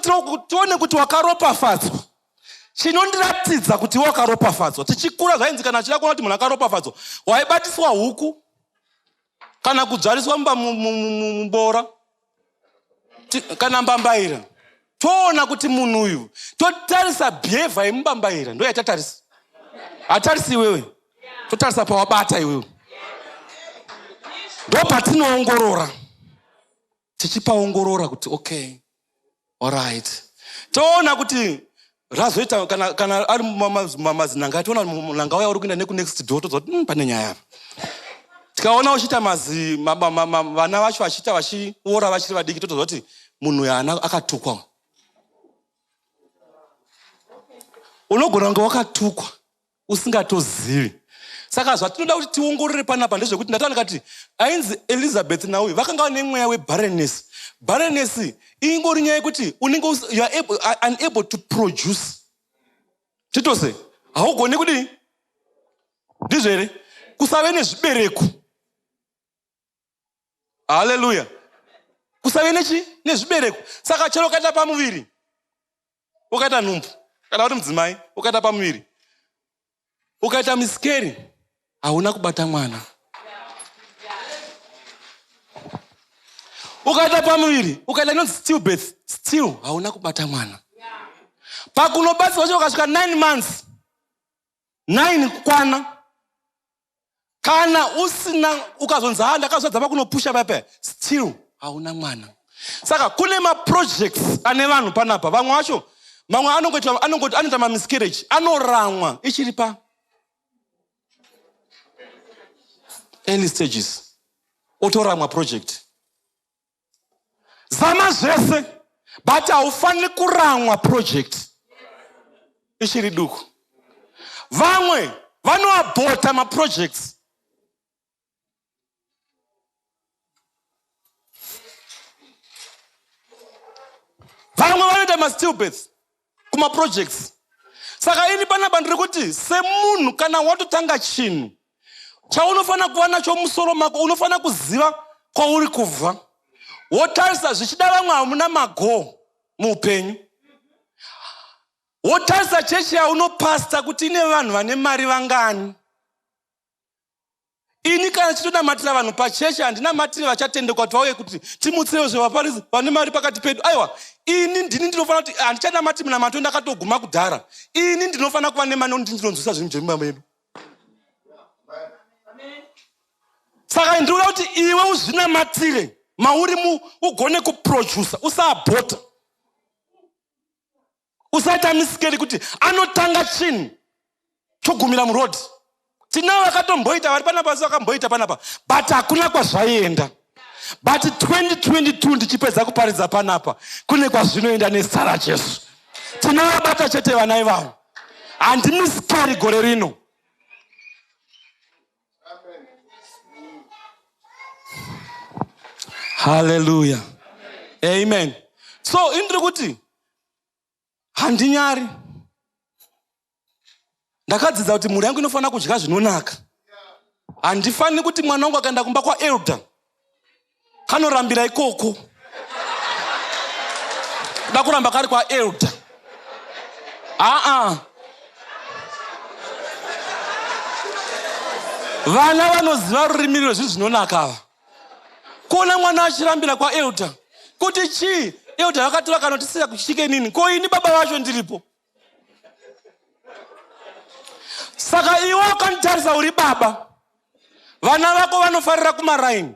tione kuti wakaropafadzwa, chinondiratidza kuti wakaropafadzwa, tichikura zvainzi kana achida kuona kuti munhu akaropafadzwa, waibatiswa huku kana kudzvariswa mumba mubora kana mbambaira, toona kuti munhu uyu, totarisa behaviour yemubambaira. Ndo yatatarisa, hatarisi iwewe, totarisa pawabata iwewe. Ndo patinoongorora, tichipaongorora kuti okay, alright, toona kuti razoita kana ari mazinanga, toona nanga uya uri kuenda nekunext door, toziva kuti pane nyaya apa. Tikaona uchiita mazi vana vacho vachiita vachiora vachiri vadiki, totoziva kuti munhu uyu haana, akatukwa. Unogona kunge wakatukwa usingatozivi. Saka zvatinoda kuti tiongorore panapa ndezvekuti ndataura ndikati ainzi Elizabeth nauyu vakanga vane mweya webarrenness. Barrenness ingori nyaya yekuti unenge you are unable to produce. Titose haugoni kudii, ndizvo here? Kusave nezvibereko. Haleluya! Kusave nechi nezvibereko. Saka chero ukaita pamuviri, ukaita nhumbu, kana uri mudzimai ukaita pamuviri, ukaita miscarriage, hauna kubata mwana. Ukaita pamuviri, ukaita inonzi still birth, still hauna kubata mwana. Pakunobatsirwa cho ukasvika 9 months, 9 kukwana, kana usina, ukazonzi, "Ha, ndakazadza," pakunopusha papa, still hauna mwana. Saka kune maprojects ane vanhu panapa. Vamwe vacho, mamwe anoita mamiscarriage, anoramwa ichiri pa early stages, otoramwa project. Zama zvese, but haufaniri kuramwa project ichiri duku. Vamwe vanoabhota maprojects. Vamwe vanoita mastillbirth kumaprojects. Saka ini panapa ndiri kuti semunhu, kana watotanga chinhu, chaunofanira kuva nacho musoro mako, unofanira kuziva kwauri kubva, wotarisa zvichida vamwe hamuna mago muupenyu, wotarisa chechi yaunopasta kuti ine vanhu vane mari vangani. Ini kana chitonamatira vanhu pachechi, handinamatiri vachatendekwa kuti vauye kuti timutsirewo zvevaparisi vane mari pakati pedu. Aiwa, ini ndini ndinofanira kuti handichanamati munamato, ndakatoguma kudhara. Ini ndinofanira kuva nemari nokuti ndinonzwisa zvinhu zvemumba medu. Saka ndinoda kuti iwe uzvinamatire mauri, ugone kuprodusa, usaabhota, usaita miscarriage kuti anotanga chinhu chogumira murodhi. Tinavo vakatomboita, vari panapa, asi vakamboita panapa, but hakuna kwazvaienda. But 2022 ndichipedza kuparidza panapa, kune kwazvinoenda nezita raJesu. Tinovabata chete vana ivavo. Handimiscarry gore rino. Haleluya, amen. So indiri kuti handinyari, ndakadzidza kuti mhuri yangu inofanira kudya zvinonaka. Handifaniri kuti mwana wangu akaenda kumba kwaelder kanorambira ikoko, kuda kuramba kari kwaelder. Aa, vana vanoziva rurimi rwezvinhu zvinonaka ava. Kuona mwana achirambira kwaelder kuti chii? Elder vakatora kanotisira kuchikenini, ko ini baba vacho ndiripo. Saka iwe wakanditarisa uri baba, vana vako vanofarira kumaraini,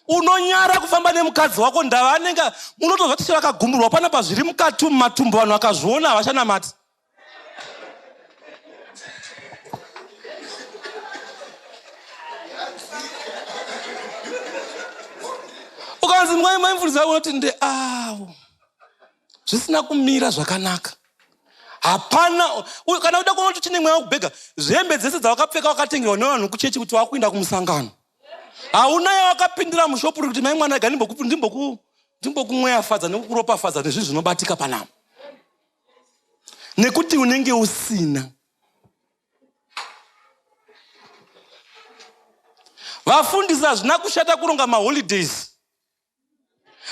unonyara kufamba nemukadzi wako, ndava anenge munotozva tichi vakagumburwa panapa zviri mukati mumatumbu. Vanhu vakazviona havachanamati. Ukanzi maimufundisi vako, unoti ndeavo zvisina kumira zvakanaka. Hapana kana uda kuona kuti chine mweya wekubhega, zvihembe dzese dzawakapfeka wakatengerwa nevanhu kuchechi kuti wakuenda kumusangano. Hauna yawakapindira mushopuri kuti, "Mai mwana, ga ndimbokumweyafadza nekukuropafadza nezvinhu zvinobatika panapa," nekuti unenge usina. Vafundisi, hazvina kushata kuronga maholidays,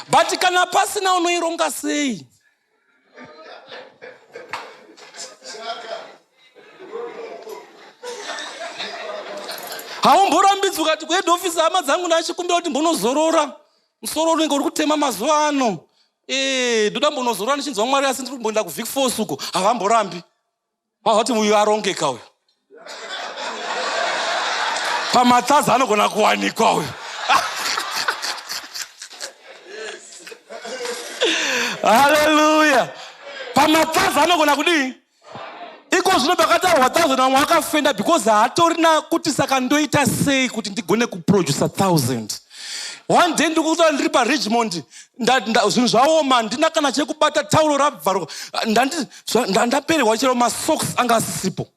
But kana pasina unoironga sei? Haumborambidzwi ukati kuhead office hama dzangu ndachikumbira kuti mbonozorora. Musoro unenge uri kutema mazuva ano. Eh, ndoda mbonozorora ndichinzwa Mwari asi ndiri kumboenda kuVic Force uko. Havamborambi. Vazvati uyu arongeka uyu. Pamatsaza anogona kuwanikwa uyu. Haleluya. Pamatsaza anogona kudii? Iko zvino pakataurwa thousand vamwe vakafenda because haatorina kuti saka ndoita sei kuti ndigone kuproducer thousand. One day ndikuta ndiri paRichmond zvinhu zvaoma handina kana chekubata tauro rabvaruka ndapererwa chero masocks anga asisipo.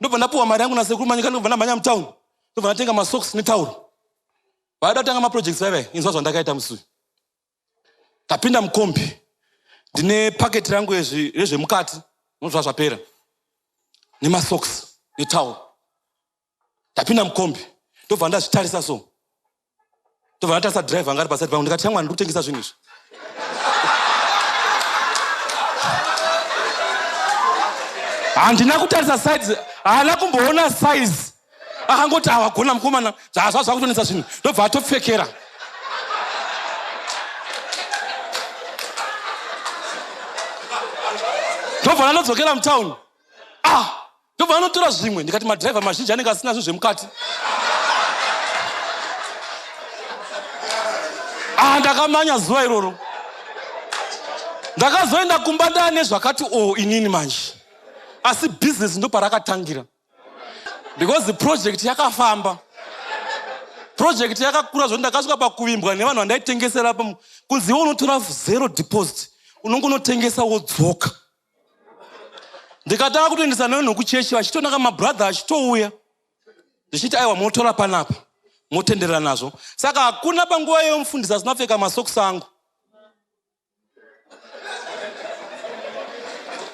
Ndobva ndapuwa mari yangu nasekuru Manyika ndobva ndamhanya mutown ndobva ndatenga masocks netauro. Vaida kutanga maprojects vaive inzwa zvandakaita musi uyu. Ndapinda mukombi ndine paketi rangu rezvemukati nozva zvapera nemasocks netauro. Ndapinda mukombi ndobva ndazvitarisa so ndobva ndatarisa driver anga ari paside pangu ndikati shamwari ndiri kutengesa zvinhu izvi. Handina kutarisa size, haana kumboona size. Akangoti awagona mukomana, zvazva zvakutonetsa zvinhu. Ndobva atopfekera. Ndobva ndanodzokera mutown. Ah, ndobva anotora zvimwe ndikati madhiraivha mazhinji anenge asina zvinhu zvemukati. Ah, ndakamanya zuva iroro. Ndakazoenda kumba ndaane zvakati o oh, inini manje. Asi business ndoparakatangira. Because project yakafamba. Project yakakura zvoti ndakasvika pakuvimbwa nevanhu vandaitengesera kunzi iwe unotora zero deposit unongonotengesa wodzoka. Ndikatanga kutoendesa nevanhu kuchechi vachitonaka mabrother achitouya ndichiti aiwa motora panapa motenderera nazvo. Saka hakuna panguva iyoyo mufundisi asina kupfeka masokisi angu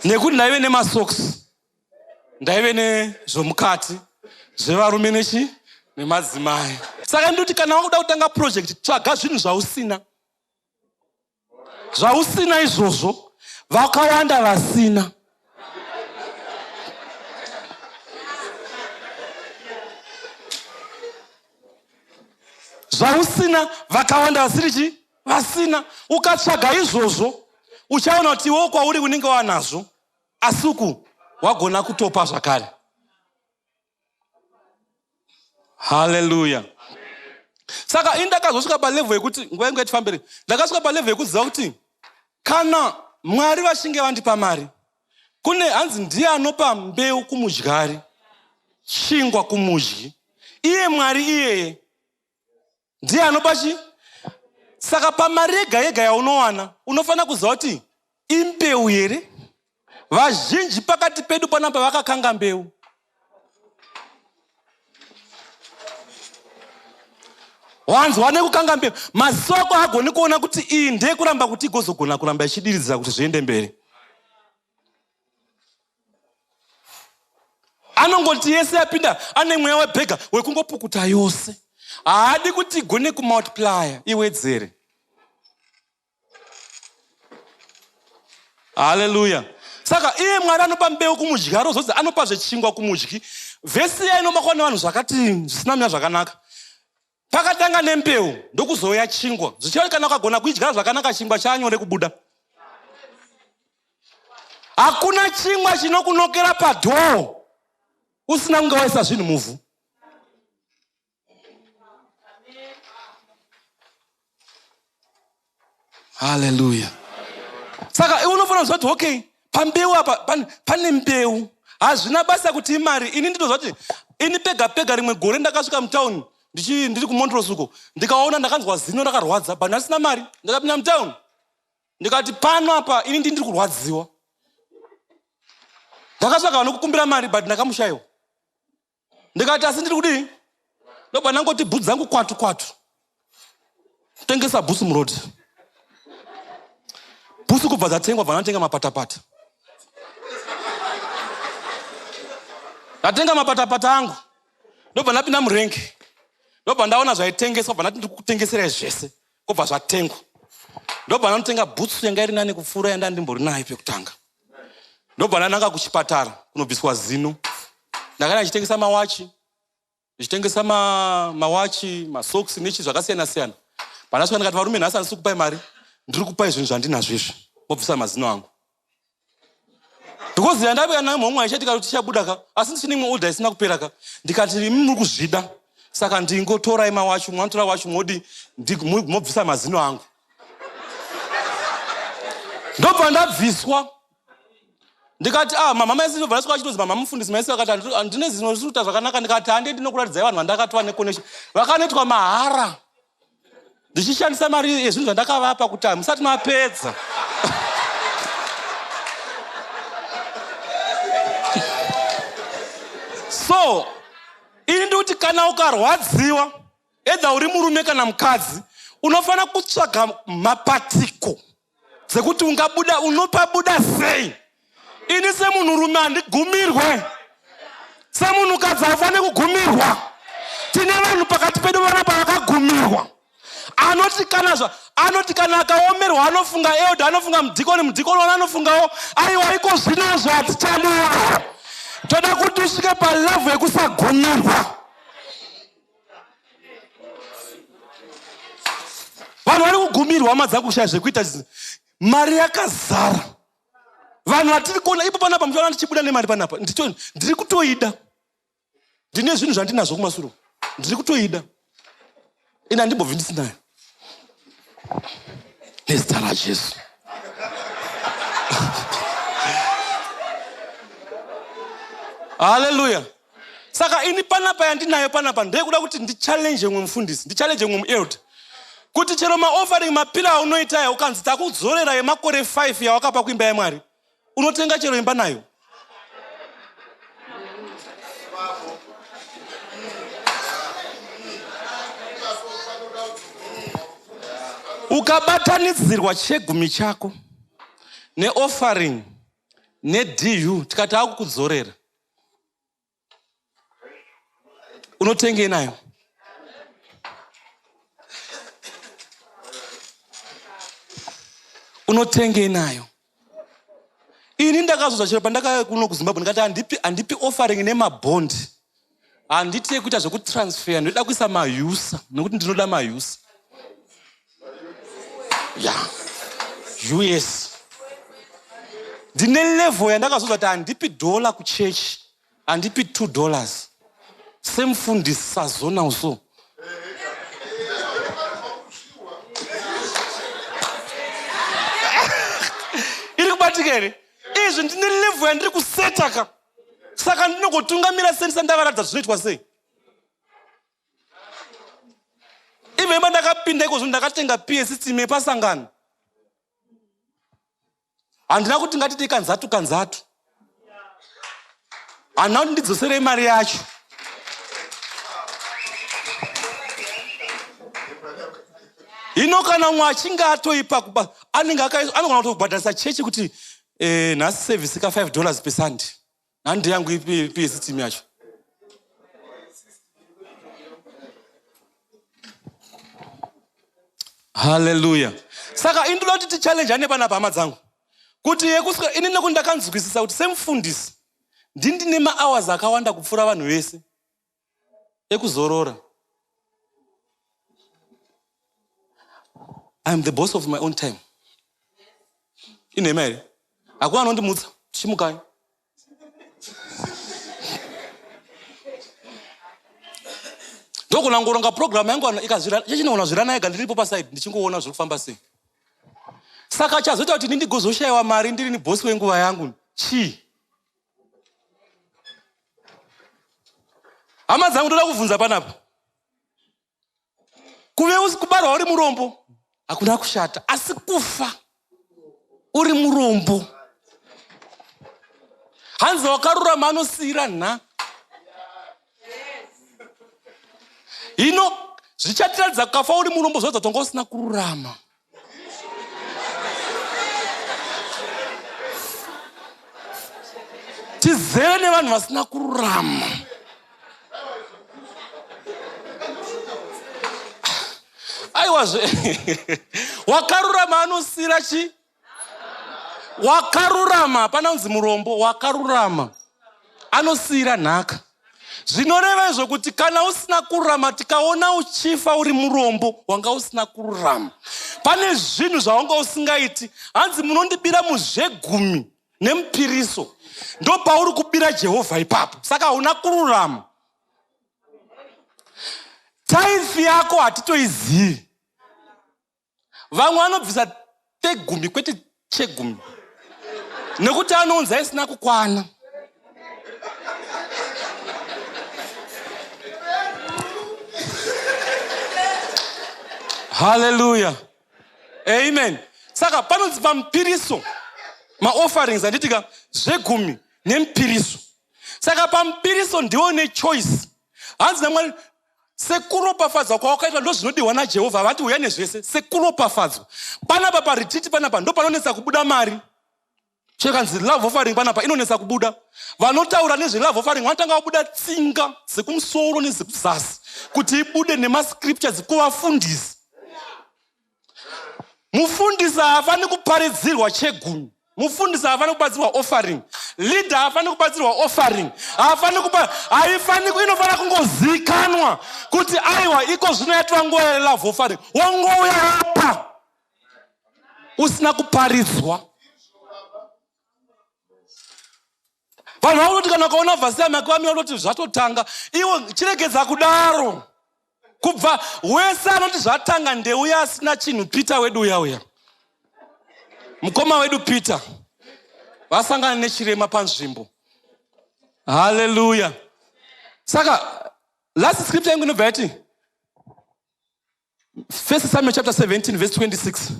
nekuti ndaive nemasokisi, ndaive nezvomukati zvevarume nechi nemadzimai. Saka ndikuti kana wakuda kutanga project tsvaga zvinhu zvausina. Zvausina izvozvo vakawanda vasina. Zvausina vakawanda vasiri chi vasina. Ukatsvaga izvozvo uchaona kuti iwewo kwauri unenge wanazvo asi uku wagona kutopa zvakare. Haleluya. Saka ini ndakazosvika palevel yekuti nguva yangu yatifambire, ndakasvika palevel yekuziva kuti kana Mwari vachinge vandipa mari, kune hanzi ndiye anopa mbeu kumudyari, chingwa kumudyi. Iye Mwari iyeye ndiye anopa chi. Saka pamari yega yega yaunowana unofanira kuziva kuti imbeu here. Vazhinji pakati pedu panapa vakakanga mbeu. Wanzwa nekukanga mbeu, maziso ako haagoni kuona kuti iyi ndeyekuramba kuti igozogona kuramba ichidiridzira kuti zviende mberi. Anongoti yese yapinda ane mweya webhega wekungopukuta yose. Haadi kuti igone kumultiplya iwedzere. Haleluya. Saka iye Mwari anopa mbeu kumudyi, arozodzi anopa zvechingwa kumudyi. Vhesi iya inomakwa nevanhu zvakati zvisina mina zvakanaka. Pakatanga nembeu ndokuzouya chingwa. Zvichireva kana ukagona kuidyara zvakanaka chingwa chaanyore kubuda. Hakuna chingwa chinokunokera padhoo usina kunge waisa zvinhu muvhu. Haleluya. Saka iwe unofanira kuziva kuti okay, pambeu apa pane mbeu. Hazvina basa kuti imari. Ini ndinoziva kuti ini pega pega rimwe gore ndakasvika mutown ndiri kuMontrose uko, ndikaona ndakanzwa zino rakarwadza but ndasina mari. Ndakapinda mutown ndikati pano apa ini ndiri kurwadziwa. Ndakatsvaka vanokukumbira mari but ndakamushaiwa. Ndikati asi ndiri kudii? Ndobva ndangoti bhutsu dzangu kwatu kwatu. Tengesa bhutsu muroad. Bhutsu kubva dzatengwa bva ndatenga mapatapata. Ndatenga mapatapata angu. Ndobva ndapinda murengi. Ndobva ndaona zvaitengeswa bva ndati ndiri kutengeserai zvese. Kubva zvatengwa. Ndobva ndanotenga bhutsu yanga iri nani kupfuura yanda ndimbori nayo pekutanga. Ndobva ndananga kuchipatara kunobviswa zino. Ndakanga ndichitengesa mawachi, ndichitengesa mawachi, masocks nechi zvakasiyana siyana. Pandasvika ndikati, varume, nhasi handisi kupai mari, ndiri kupai zvinhu zvandinazvo izvi, mobvisa mazino angu. Because yandauya nayo mhomwe haichaitika kuti tichabuda ka, asi ndichine imwe order isina kupera ka. Ndikati imi muri kuzvida, saka ndingotorai mawachi, mwanotora wachi modi mobvisa mazino angu. Ndobva ndabviswa. Ndikati, ah, mama maisi ndobva ndasvika achitonzi mama mufundisi maisi vakati handine zino risi kuita zvakanaka. Ndikati hande ndinokuratidzai vanhu vandakatwa neconnection vakanoitwa mahara ndichishandisa mari yezvinhu zvandakavapa kuti hamusati mapedza. So ini ndikuti kana ukarwadziwa, either uri murume kana mukadzi, unofanira kutsvaga mapatiko dzekuti ungabuda, unopabuda sei. Ini semunhurume handigumirwe, semunhukadzi haufaniri kugumirwa. Tine vanhu pakati pedu vanapa vakagumirwa. Anoti kana zva anoti kana akaomerwa anofunga elder, anofunga mudhikoni, mudhikoni wana anofungawo aiwa iko zvinozvo hatichadiwa. Toda kuti usvike palevhu yekusagumirwa. Vanhu vari kugumirwa, hama dzangu, kushaya zvekuita. Mari yakazara. Vanhu vatiri kuona ipo panapa, muchiona ndichibuda nemari panapa, ndiri kutoida. Ndine zvinhu zvandinazvo kumasure, ndiri kutoida. Ini handimbobvi ndisinayo. Nezita raJesu. Haleluya. Saka ini panapa yandinayo panapa ndeyekuda kuti ndichallenge mumwe mufundisi, ndichallenge mumwe muelder, kuti chero maoffering mapira aunoita aya, ukanzi takudzorera yemakore 5 yawakapa kuimba yaMwari, unotenga chero imba nayo. Ukabatanidzirwa chegumi chako neoffering nedu, tikati akukudzorera, unotengei nayo? Unotengei nayo? Ini ndakazozva chero pandakauya kuno kuZimbabwe, ndikati handipi offering nemabhondi, handiti yekuita zvekutransfer, ndinoda kuisa mayusa nekuti ndinoda mayusa ya US. Ndine level yandakazozva kuti handipi dhola kuchechi, handipi $2 semufundisi sazona uso. Iri kubatika here izvi? Ndine level yandiri kuseta ka, saka ndinogotungamira sendisa ndavaratidza zvinoitwa sei. Even pandakapinda ikozvo ndakatenga PA system yepasangano, handina kuti ngatite kanzatu kanzatu, handina kuti ndidzoserei mari yacho. Hino kana umwe achinge atoipa kuba, anenge anogona kutobhadharisa chechi kuti nhasi service ka $5 peSunday, handi yangu iPA system yacho. Haleluya. Saka ini ndoda kuti tichallenge ane panapa, hama dzangu, kuti yekusvika ini, nekuti ndakanzwisisa kuti semufundisi ndindine mahours akawanda kupfuura vanhu vese ekuzorora. I am the boss of my own time. Inhema here? Hakuna anondimutsa tichimukai. Ndogona kungoronga program yangu ikazvira chechinogona zvirana yega, ndiripo pasaidi ndichingoona zviri kufamba sei. Saka chazoita kuti ini ndigozoshayiwa mari ndiri ni bosi wenguva yangu chii? Hama dzangu, ndoda kubvunza panapa. Kuve kubarwa uri murombo hakuna kushata, asi kufa uri murombo, hanzi wakarurama anosiyira nhaka. Hino zvichatiratidza kukafa uri murombo, zvoratidza kuti wanga usina kururama. Tizere nevanhu vasina kururama. Aiwazve, Wakarurama anosiyira chi? Wakarurama, hapana kunzi murombo, wakarurama anosiyira nhaka. Zvinoreva izvo kuti kana usina kururama, tikaona uchifa uri murombo, wanga usina kururama. Pane zvinhu zvawanga usingaiti. Hanzi munondibira muzvegumi nemupiriso, ndopauri kubira Jehovha ipapo. Saka hauna kururama. Tithe yako hatitoizivi. Vamwe vanobvisa tegumi kwete chegumi, nekuti anounza isina kukwana. Haleluya, amen. Saka panonzi pamupiriso, maofferings, handitika, zvegumi nemupiriso. Saka pamupiriso ndiwo nechoice. Hanzi naMwari, sekuropafadzwa kwawakaitwa ndozvinodiwa naJehovha. Havati uya nezvese, sekuropafadzwa. Panapa paretreat panapa ndo panonetsa kubuda mari. Chekanzi love offering panapa inonetsa kubuda. Vanotaura nezvelove offering vanotanga vabuda tsinga dzekumusoro nedzekuzasi kuti ibude nemascriptures kuvafundisi. Mufundisi haafaniri kuparidzirwa chegumi. Mufundisi haafaniri kubatsirwa offering. Leader haafaniri kubatsirwa offering. Haafaniri kupa, haifaniri, inofanira kungozikanwa kuti aiwa, iko zvino yatova nguva yelove offering. Wongouya wopa usina kuparidzwa. Vanhu vanoti kana ukaona vhasi yamake vamira unoti zvatotanga. Iwe chiregedza kudaro. Kubva wese anoti zvatanga ndeuya asina chinhu. Peter wedu uya uya, mukoma wedu Peter, vasangana nechirema panzvimbo. Haleluya. Saka last scripture yangu inobva yati 1 Samuel chapter 17 verse 26.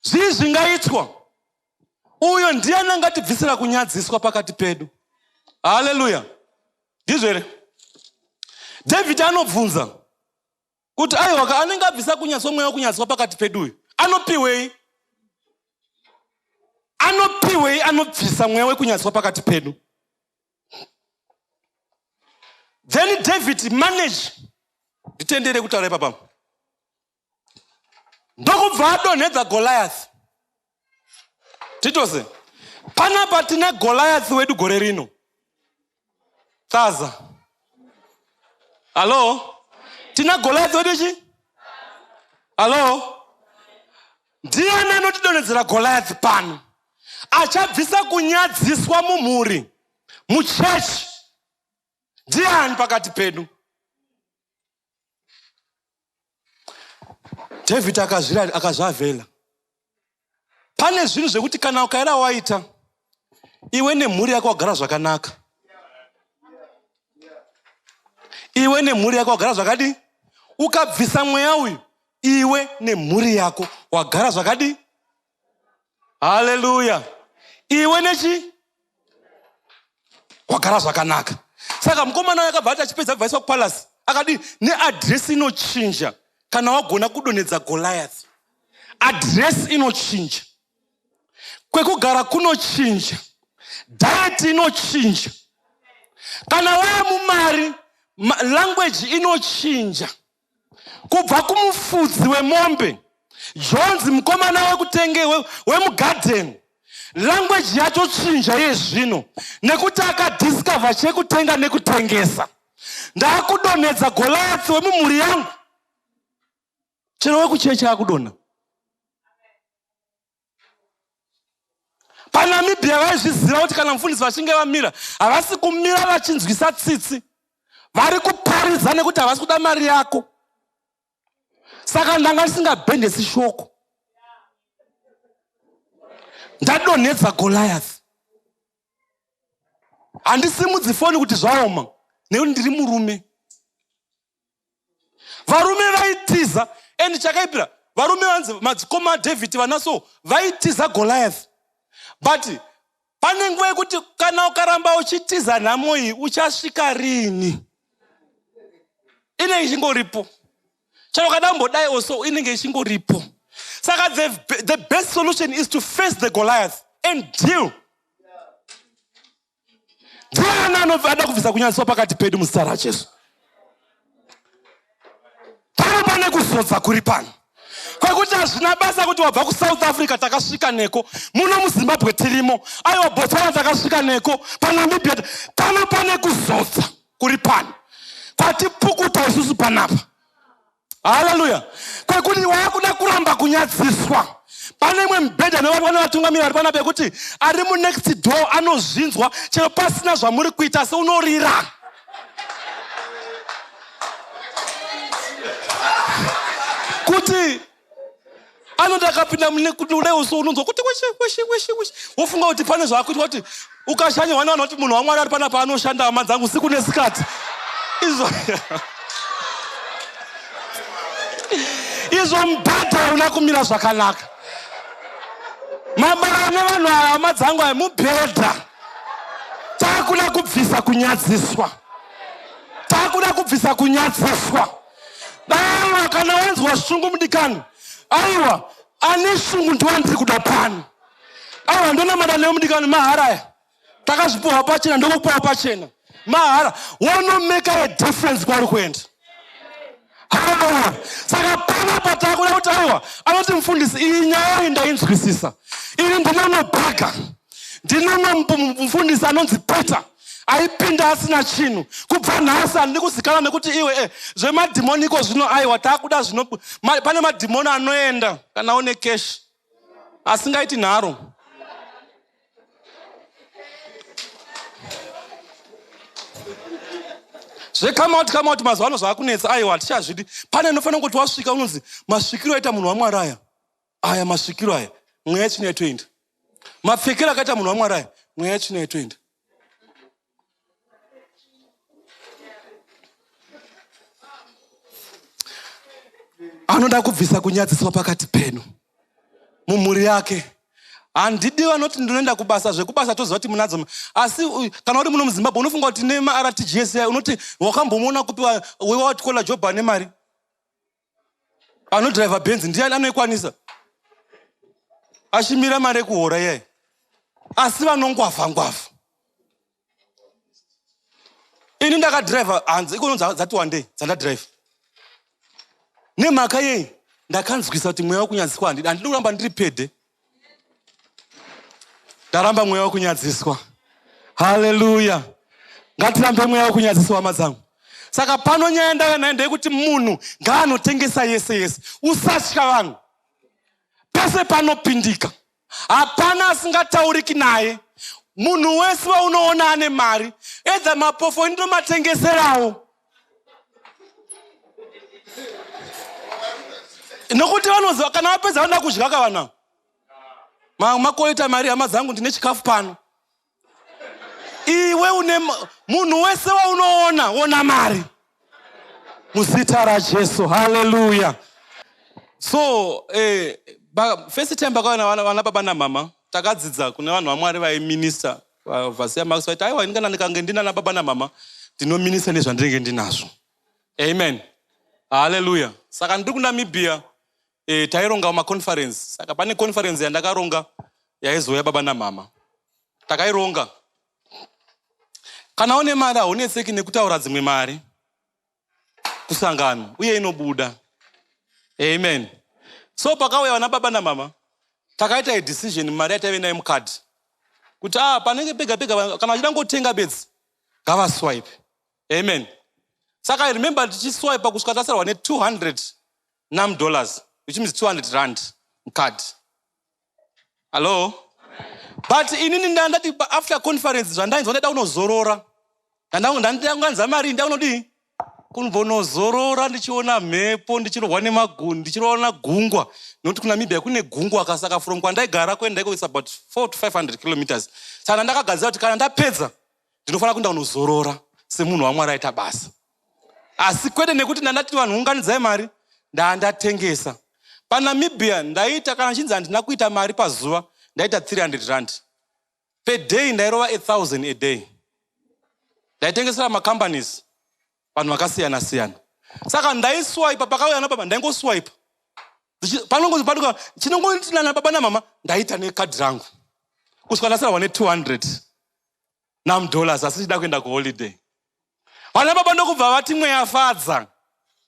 Zvii zvingaitwa? Uyo ndiani angatibvisira kunyadziswa pakati pedu? Haleluya. Ndizvo here? David anobvunza kuti aiwaka, anenge abvisa kunyadziswa, mweya wekunyadziswa pakati pedu uyu anopiwei? Anopiwei anobvisa mweya wekunyadziswa pakati pedu? Then David manage, nditendere kutaura ipapa, ndokubva adonhedza Goliath. Titose panapa tina Goliath wedu gore rino. Thaza, hallo, tina Goliath wedu chi? Hallo, ndiani anotidonhedzera Goliath pano, achabvisa kunyadziswa mumhuri, muchechi? Ndiani pakati pedu? David akazvavhela. Pane zvinhu zvekuti kana ukaira waita, iwe nemhuri yako wagara zvakanaka. Iwe nemhuri yako wagara zvakadi. Ukabvisa mweya uyu, iwe nemhuri yako wagara zvakadi. Haleluya. Iwe nechi wagara zvakanaka. Saka mukomana uyu akabva ati achipedza kubvaiswa kupalace, akadi neaddress inochinja kana wagona kudonhedza Goliath. Address inochinja, kwekugara kunochinja, diet inochinja. Kana waya mumari, language inochinja. Kubva kumufudzi wemombe Jones, mukomana wekutenge wemugadheni, language yatochinja yezvino nekuti akadiscover chekutenga nekutengesa. Ndaakudonhedza Goliath wemumhuri yangu, chero wekuchechi akudonha. PaNamibia vaizviziva kuti kana mufundisi vachinge vamira, havasi kumira vachinzwisa tsitsi, vari kuparidza nekuti havasi kuda mari yako. Saka ndanga ndisingabhendesi shoko, ndadonhedza Goliath. Handisimudzi foni kuti zvaoma nekuti ndiri murume. Varume vaitiza, and chakaipira varume vanzi madzikoma aDavid vanaso vaitiza Goliath. But pane nguva yekuti kana ukaramba uchitiza nhamo iyi, uchasvika rini? Inenge ichingoripo. Chero ukadambodai also, inenge ichingoripo. Saka the best solution is to face the Goliath and deal. Ndiani anobva ada kubvisa kunyadziswa pakati pedu muzita raJesu? Pano pane kuzodza kuri pano. Kwekuti hazvina basa kuti wabva kuSouth Africa, takasvika neko. Muno muZimbabwe tirimo, aiwa, Botswana takasvika neko, paNamibia pano pane kuzodza kuri pano kwatipukuta isusu panapa. Haleluya! Kwekuti wakuda kuramba kunyadziswa. Pane imwe mibhedha inovatwa nevatungamiri vari panapa yekuti ari munext door anozvinzwa chero pasina zvamuri kuita, seunorira. Kuti anoti akapinda muneuso, unonzwa kuti weshe weshe weshe weshe, wofunga kuti pane zvaakuitwa. Kuti ukashanyirwa nevanhu vati munhu waMwari ari panapa anoshanda, hama dzangu, siku nesikati. Izvo mubhadha hauna kumira zvakanaka. Mabara nevanhu aya, hama dzangu, aya mubhedha. Taakuda kubvisa kunyadziswa, taakuda kubvisa kunyadziswa. Aiwa, kana wanzwa shungu, mudikani, aiwa, ane shungu ndiwa ndiri kuda pano. Aiwa, ndonamata newe, mudikani. Mahara aya takazvipiwa pachena, ndokupiwa pachena mahara. Wonomake a difference kwauri kuenda. Haleluya! Saka panapa takuda kuti, aiwa, anoti mufundisi, iyi nyaya iyi ndainzwisisa. Ini ndinonobhaga, ndinono mufundisi anonzi Peter aipinda asina chinhu. Kubva nhasi handidi kuzikanwa nekuti iwe zvemadhimoniko zvino. Aiwa, taakuda zvino. Pane madhimoni anoenda kana une cash, asingaiti nharo. Zvecome out, come out mazuva ano zvaakunetsa. Aiwa, hatichazvidi. Pane inofanira kuti wasvika unonzi masvikiro aita munhu waMwari aya, aya masvikiro aya, mweya yetsvina yatoenda. Mapfekero akaita munhu waMwari aya, mweya yetsvina yatoenda. Anoda kubvisa kunyadziswa pakati penu mumhuri yake. Handidi vanoti ndinoenda kubasa, zvekubasa toziva kuti munadzo, asi kana uri muno muZimbabwe unofunga kuti nemaRTGS aya, unoti wakambomuona kupi wewatikola job ane mari anodhiraivha Benzi? Ndiani anoikwanisa achimira mari yekuhora iyayi? Asi vanongwavha ngwavha. Ini ndakadhiraivha hanzi ikono dzati wandei dzandadhiraivha. Nemhaka yei? Ndakanzwisa kuti mweya wekunyadziswa handidi, handidi kuramba ndiri pede. Ndaramba mweya wekunyadziswa. Haleluya! Ngatirambe mweya wekunyadziswa, hama dzangu. Saka pano nyaya ndauya nayo ndeyekuti munhu ngaanotengesa yese yese. Usatya vanhu. Pese panopindika, hapana asingatauriki naye. Munhu wese waunoona ane mari, edza mapofo, indomatengeserawo, nokuti vanoziva kana vapedza vanoda kudya ka vanhu ava. Makoita mari, hama dzangu, ndine chikafu pano. Iwe une munhu wese waunoona, ona mari muzita raJesu. Haleluya! So first time pakauya vana baba namama, takadzidza kune vanhu vaMwari vaiminista vhasi yaMax, vaiti, aiwa, ini kana ndikange ndinana baba namama, ndinominista nezvandinenge ndinazvo. Amen, haleluya. Saka ndiri kuNamibia, taironga maconference. Saka pane conference yandakaronga yaizouya baba namama. Takaironga. Kana une mari haunetseki nekutaura dzimwe mari kusangano, uye inobuda. Amen. So pakauya vana baba namama, takaita idecision, mari yataive nayo mukadhi, kuti a panenge pega pega kana vachida ngotenga bedzi, ngavaswipe. Amen. Saka I remember tichiswipa kusvika tasarwa ne200 nam dollars, which means 200 rand mukadhi. Hallo? But inini ndandati after conference, zvandainzwa, ndaida kunozorora. Ndandanganza mari, ndaunodii kumbonozorora, ndichiona mhepo, ndichirohwa nemagundi, ndichiroona gungwa, nokuti kuNamibia kune gungwa. Kasaka from kwandaigara kuenda iko it's about 4 to 500 kilometers. Saka ndakagadzira kuti kana ndapedza ndinofanira kuenda kunozorora semunhu waMwari aita basa. Asi kwete nekuti ndandati vanhu unganidzai mari. Ndandatengesa paNamibia, ndaita kana chinzi handina kuita mari pazuva, ndaita 300 rand per day. Ndairova 1000 a day. Ndaitengesera macompanies, vanhu vakasiyana siyana. Saka ndaiswipa. Pakauya nababa, ndaingoswipa. Panongozi paduka chinongoitirana baba namama, ndaita nekadhi rangu kusvika ndasarwa ne200 nam dollars, asi ndichida kuenda kuholiday. Vana baba ndokubva vati mweya fadza,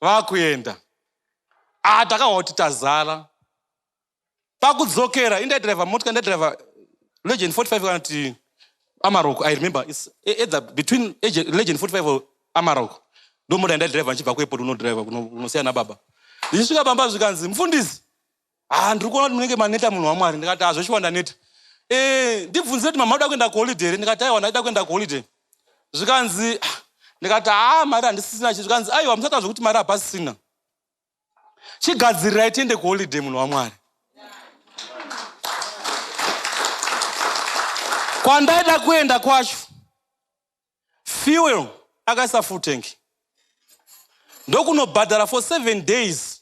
vakuenda. Ah, takahwa kuti tazara. Pakudzokera indaidriver motika, ndaidriver Legend 45 kana kuti Amarok, I remember it's either between Legend 45 or Amarok. Ndomota yandaidriver ndichibva kuairport unodriver kunosiyana nababa. Ndichisvika pamba zvikanzi, mufundisi, ah, ndiri kuona kuti munenge maneta, munhu waMwari. Ndikati, hazveshuwa ndaneta. Ndibvunze kuti mama uda kuenda kuholiday here? Ndikati, aiwa, ndaida kuenda kuholiday. Zvikanzi, ah, ndikati, haa, mari handisisina. Chi zvikanzi, aiwa, musata zvokuti mari hapasisina, chigadzirirai tiende kuholiday, munhu waMwari. Kwandaida kuenda kwacho, fuel akaisa full tank, ndokunobhadhara for 7 days.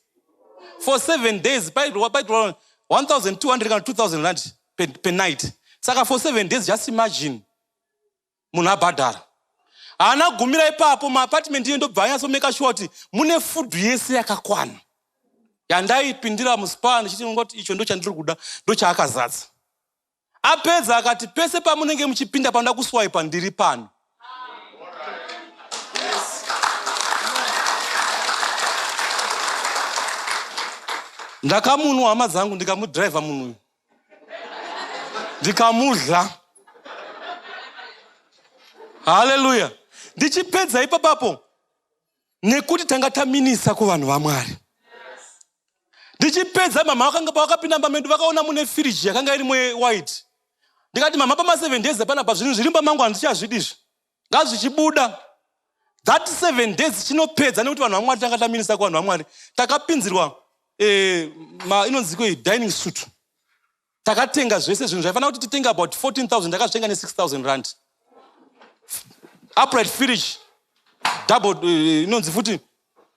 For 7 days paitwa 1200 kana 2000 rand per night. Saka for 7 days, just imagine, munhu abhadhara. Haana kugumira ipapo. Maapartment iyo ndobva anyatsomeka sure kuti mune food yese yakakwana yandaipindira muSpar ndichiti ngoti icho ndo chandiri kuda, ndo chaakazadza. Apedza akati, pese pamunenge muchipinda panoda kuswipa, ndiri pano. Ndakamunwa, hama dzangu, ndikamudhiraivha munhu uyu, ndikamudla. Haleluya! Ndichipedza ipapapo, nekuti tanga taminisa kuvanhu vaMwari, ndichipedza, mama vakanga pavakapinda mba medu vakaona mune firiji yakanga iri white. Ndikati, mama, pama7 days panapa zvinhu zviri mba mangu handichazvidi, izvi ngazvichibuda. That 7 days chinopedza, nekuti vanhu vaMwari tanga taminisa kuvanhu vaMwari. Takapinzirwa inonzi koi dining suite. Takatenga zvese zvinhu zvaifanira kuti titenge about 14,000, takazvitenga ne6,000 rand. Upright fridge, double, inonzi futi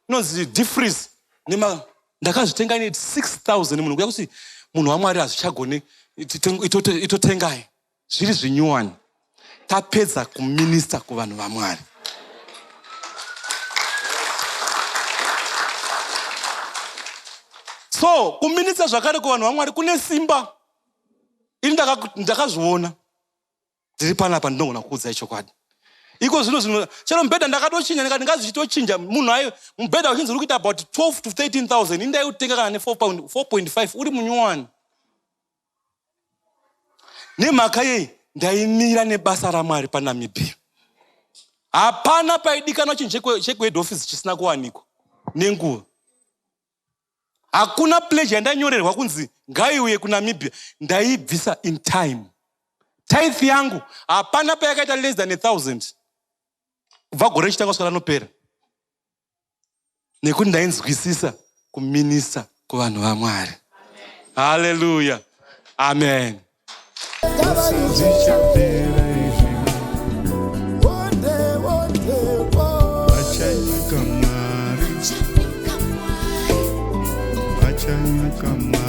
inonzi deep freeze nema, ndakazvitenga ne6000. Munhu kuya kuti munhu waMwari hazvichagoni, itotengai zviri zvinyuwani. Tapedza kuminista kuvanhu vaMwari. So kuminista zvakare kuvanhu vaMwari kune simba. Ini ndakazviona ndiri panapa, ndinogona kukuudzai chokwadi. Iko zvino zvino chero mubhedha ndakatochinja, ndikati ngazvichitochinja. Munhu ayo mubhedha uchinzi uri kuita about 12 to 13,000, indaiutenga kana ne4.5 uri munyuwani. Nemhaka yei? Ndaimira nebasa raMwari paNamibia. Hapana paidikanwa chinhu chekuhead office chisina kuwanikwa nenguva. Hakuna pledge yandanyorerwa kunzi ngaiuye kuNamibia, ndaibvisa in time. Tithe yangu hapana payakaita less than 1000 kubva gore richitanga kusvika ranopera, nekuti ndainzwisisa kuminista kuvanhu vaMwari. Haleluya, amen. Zvichapera izvi. Vachanyuka Mwari, vachanyuka Mwari.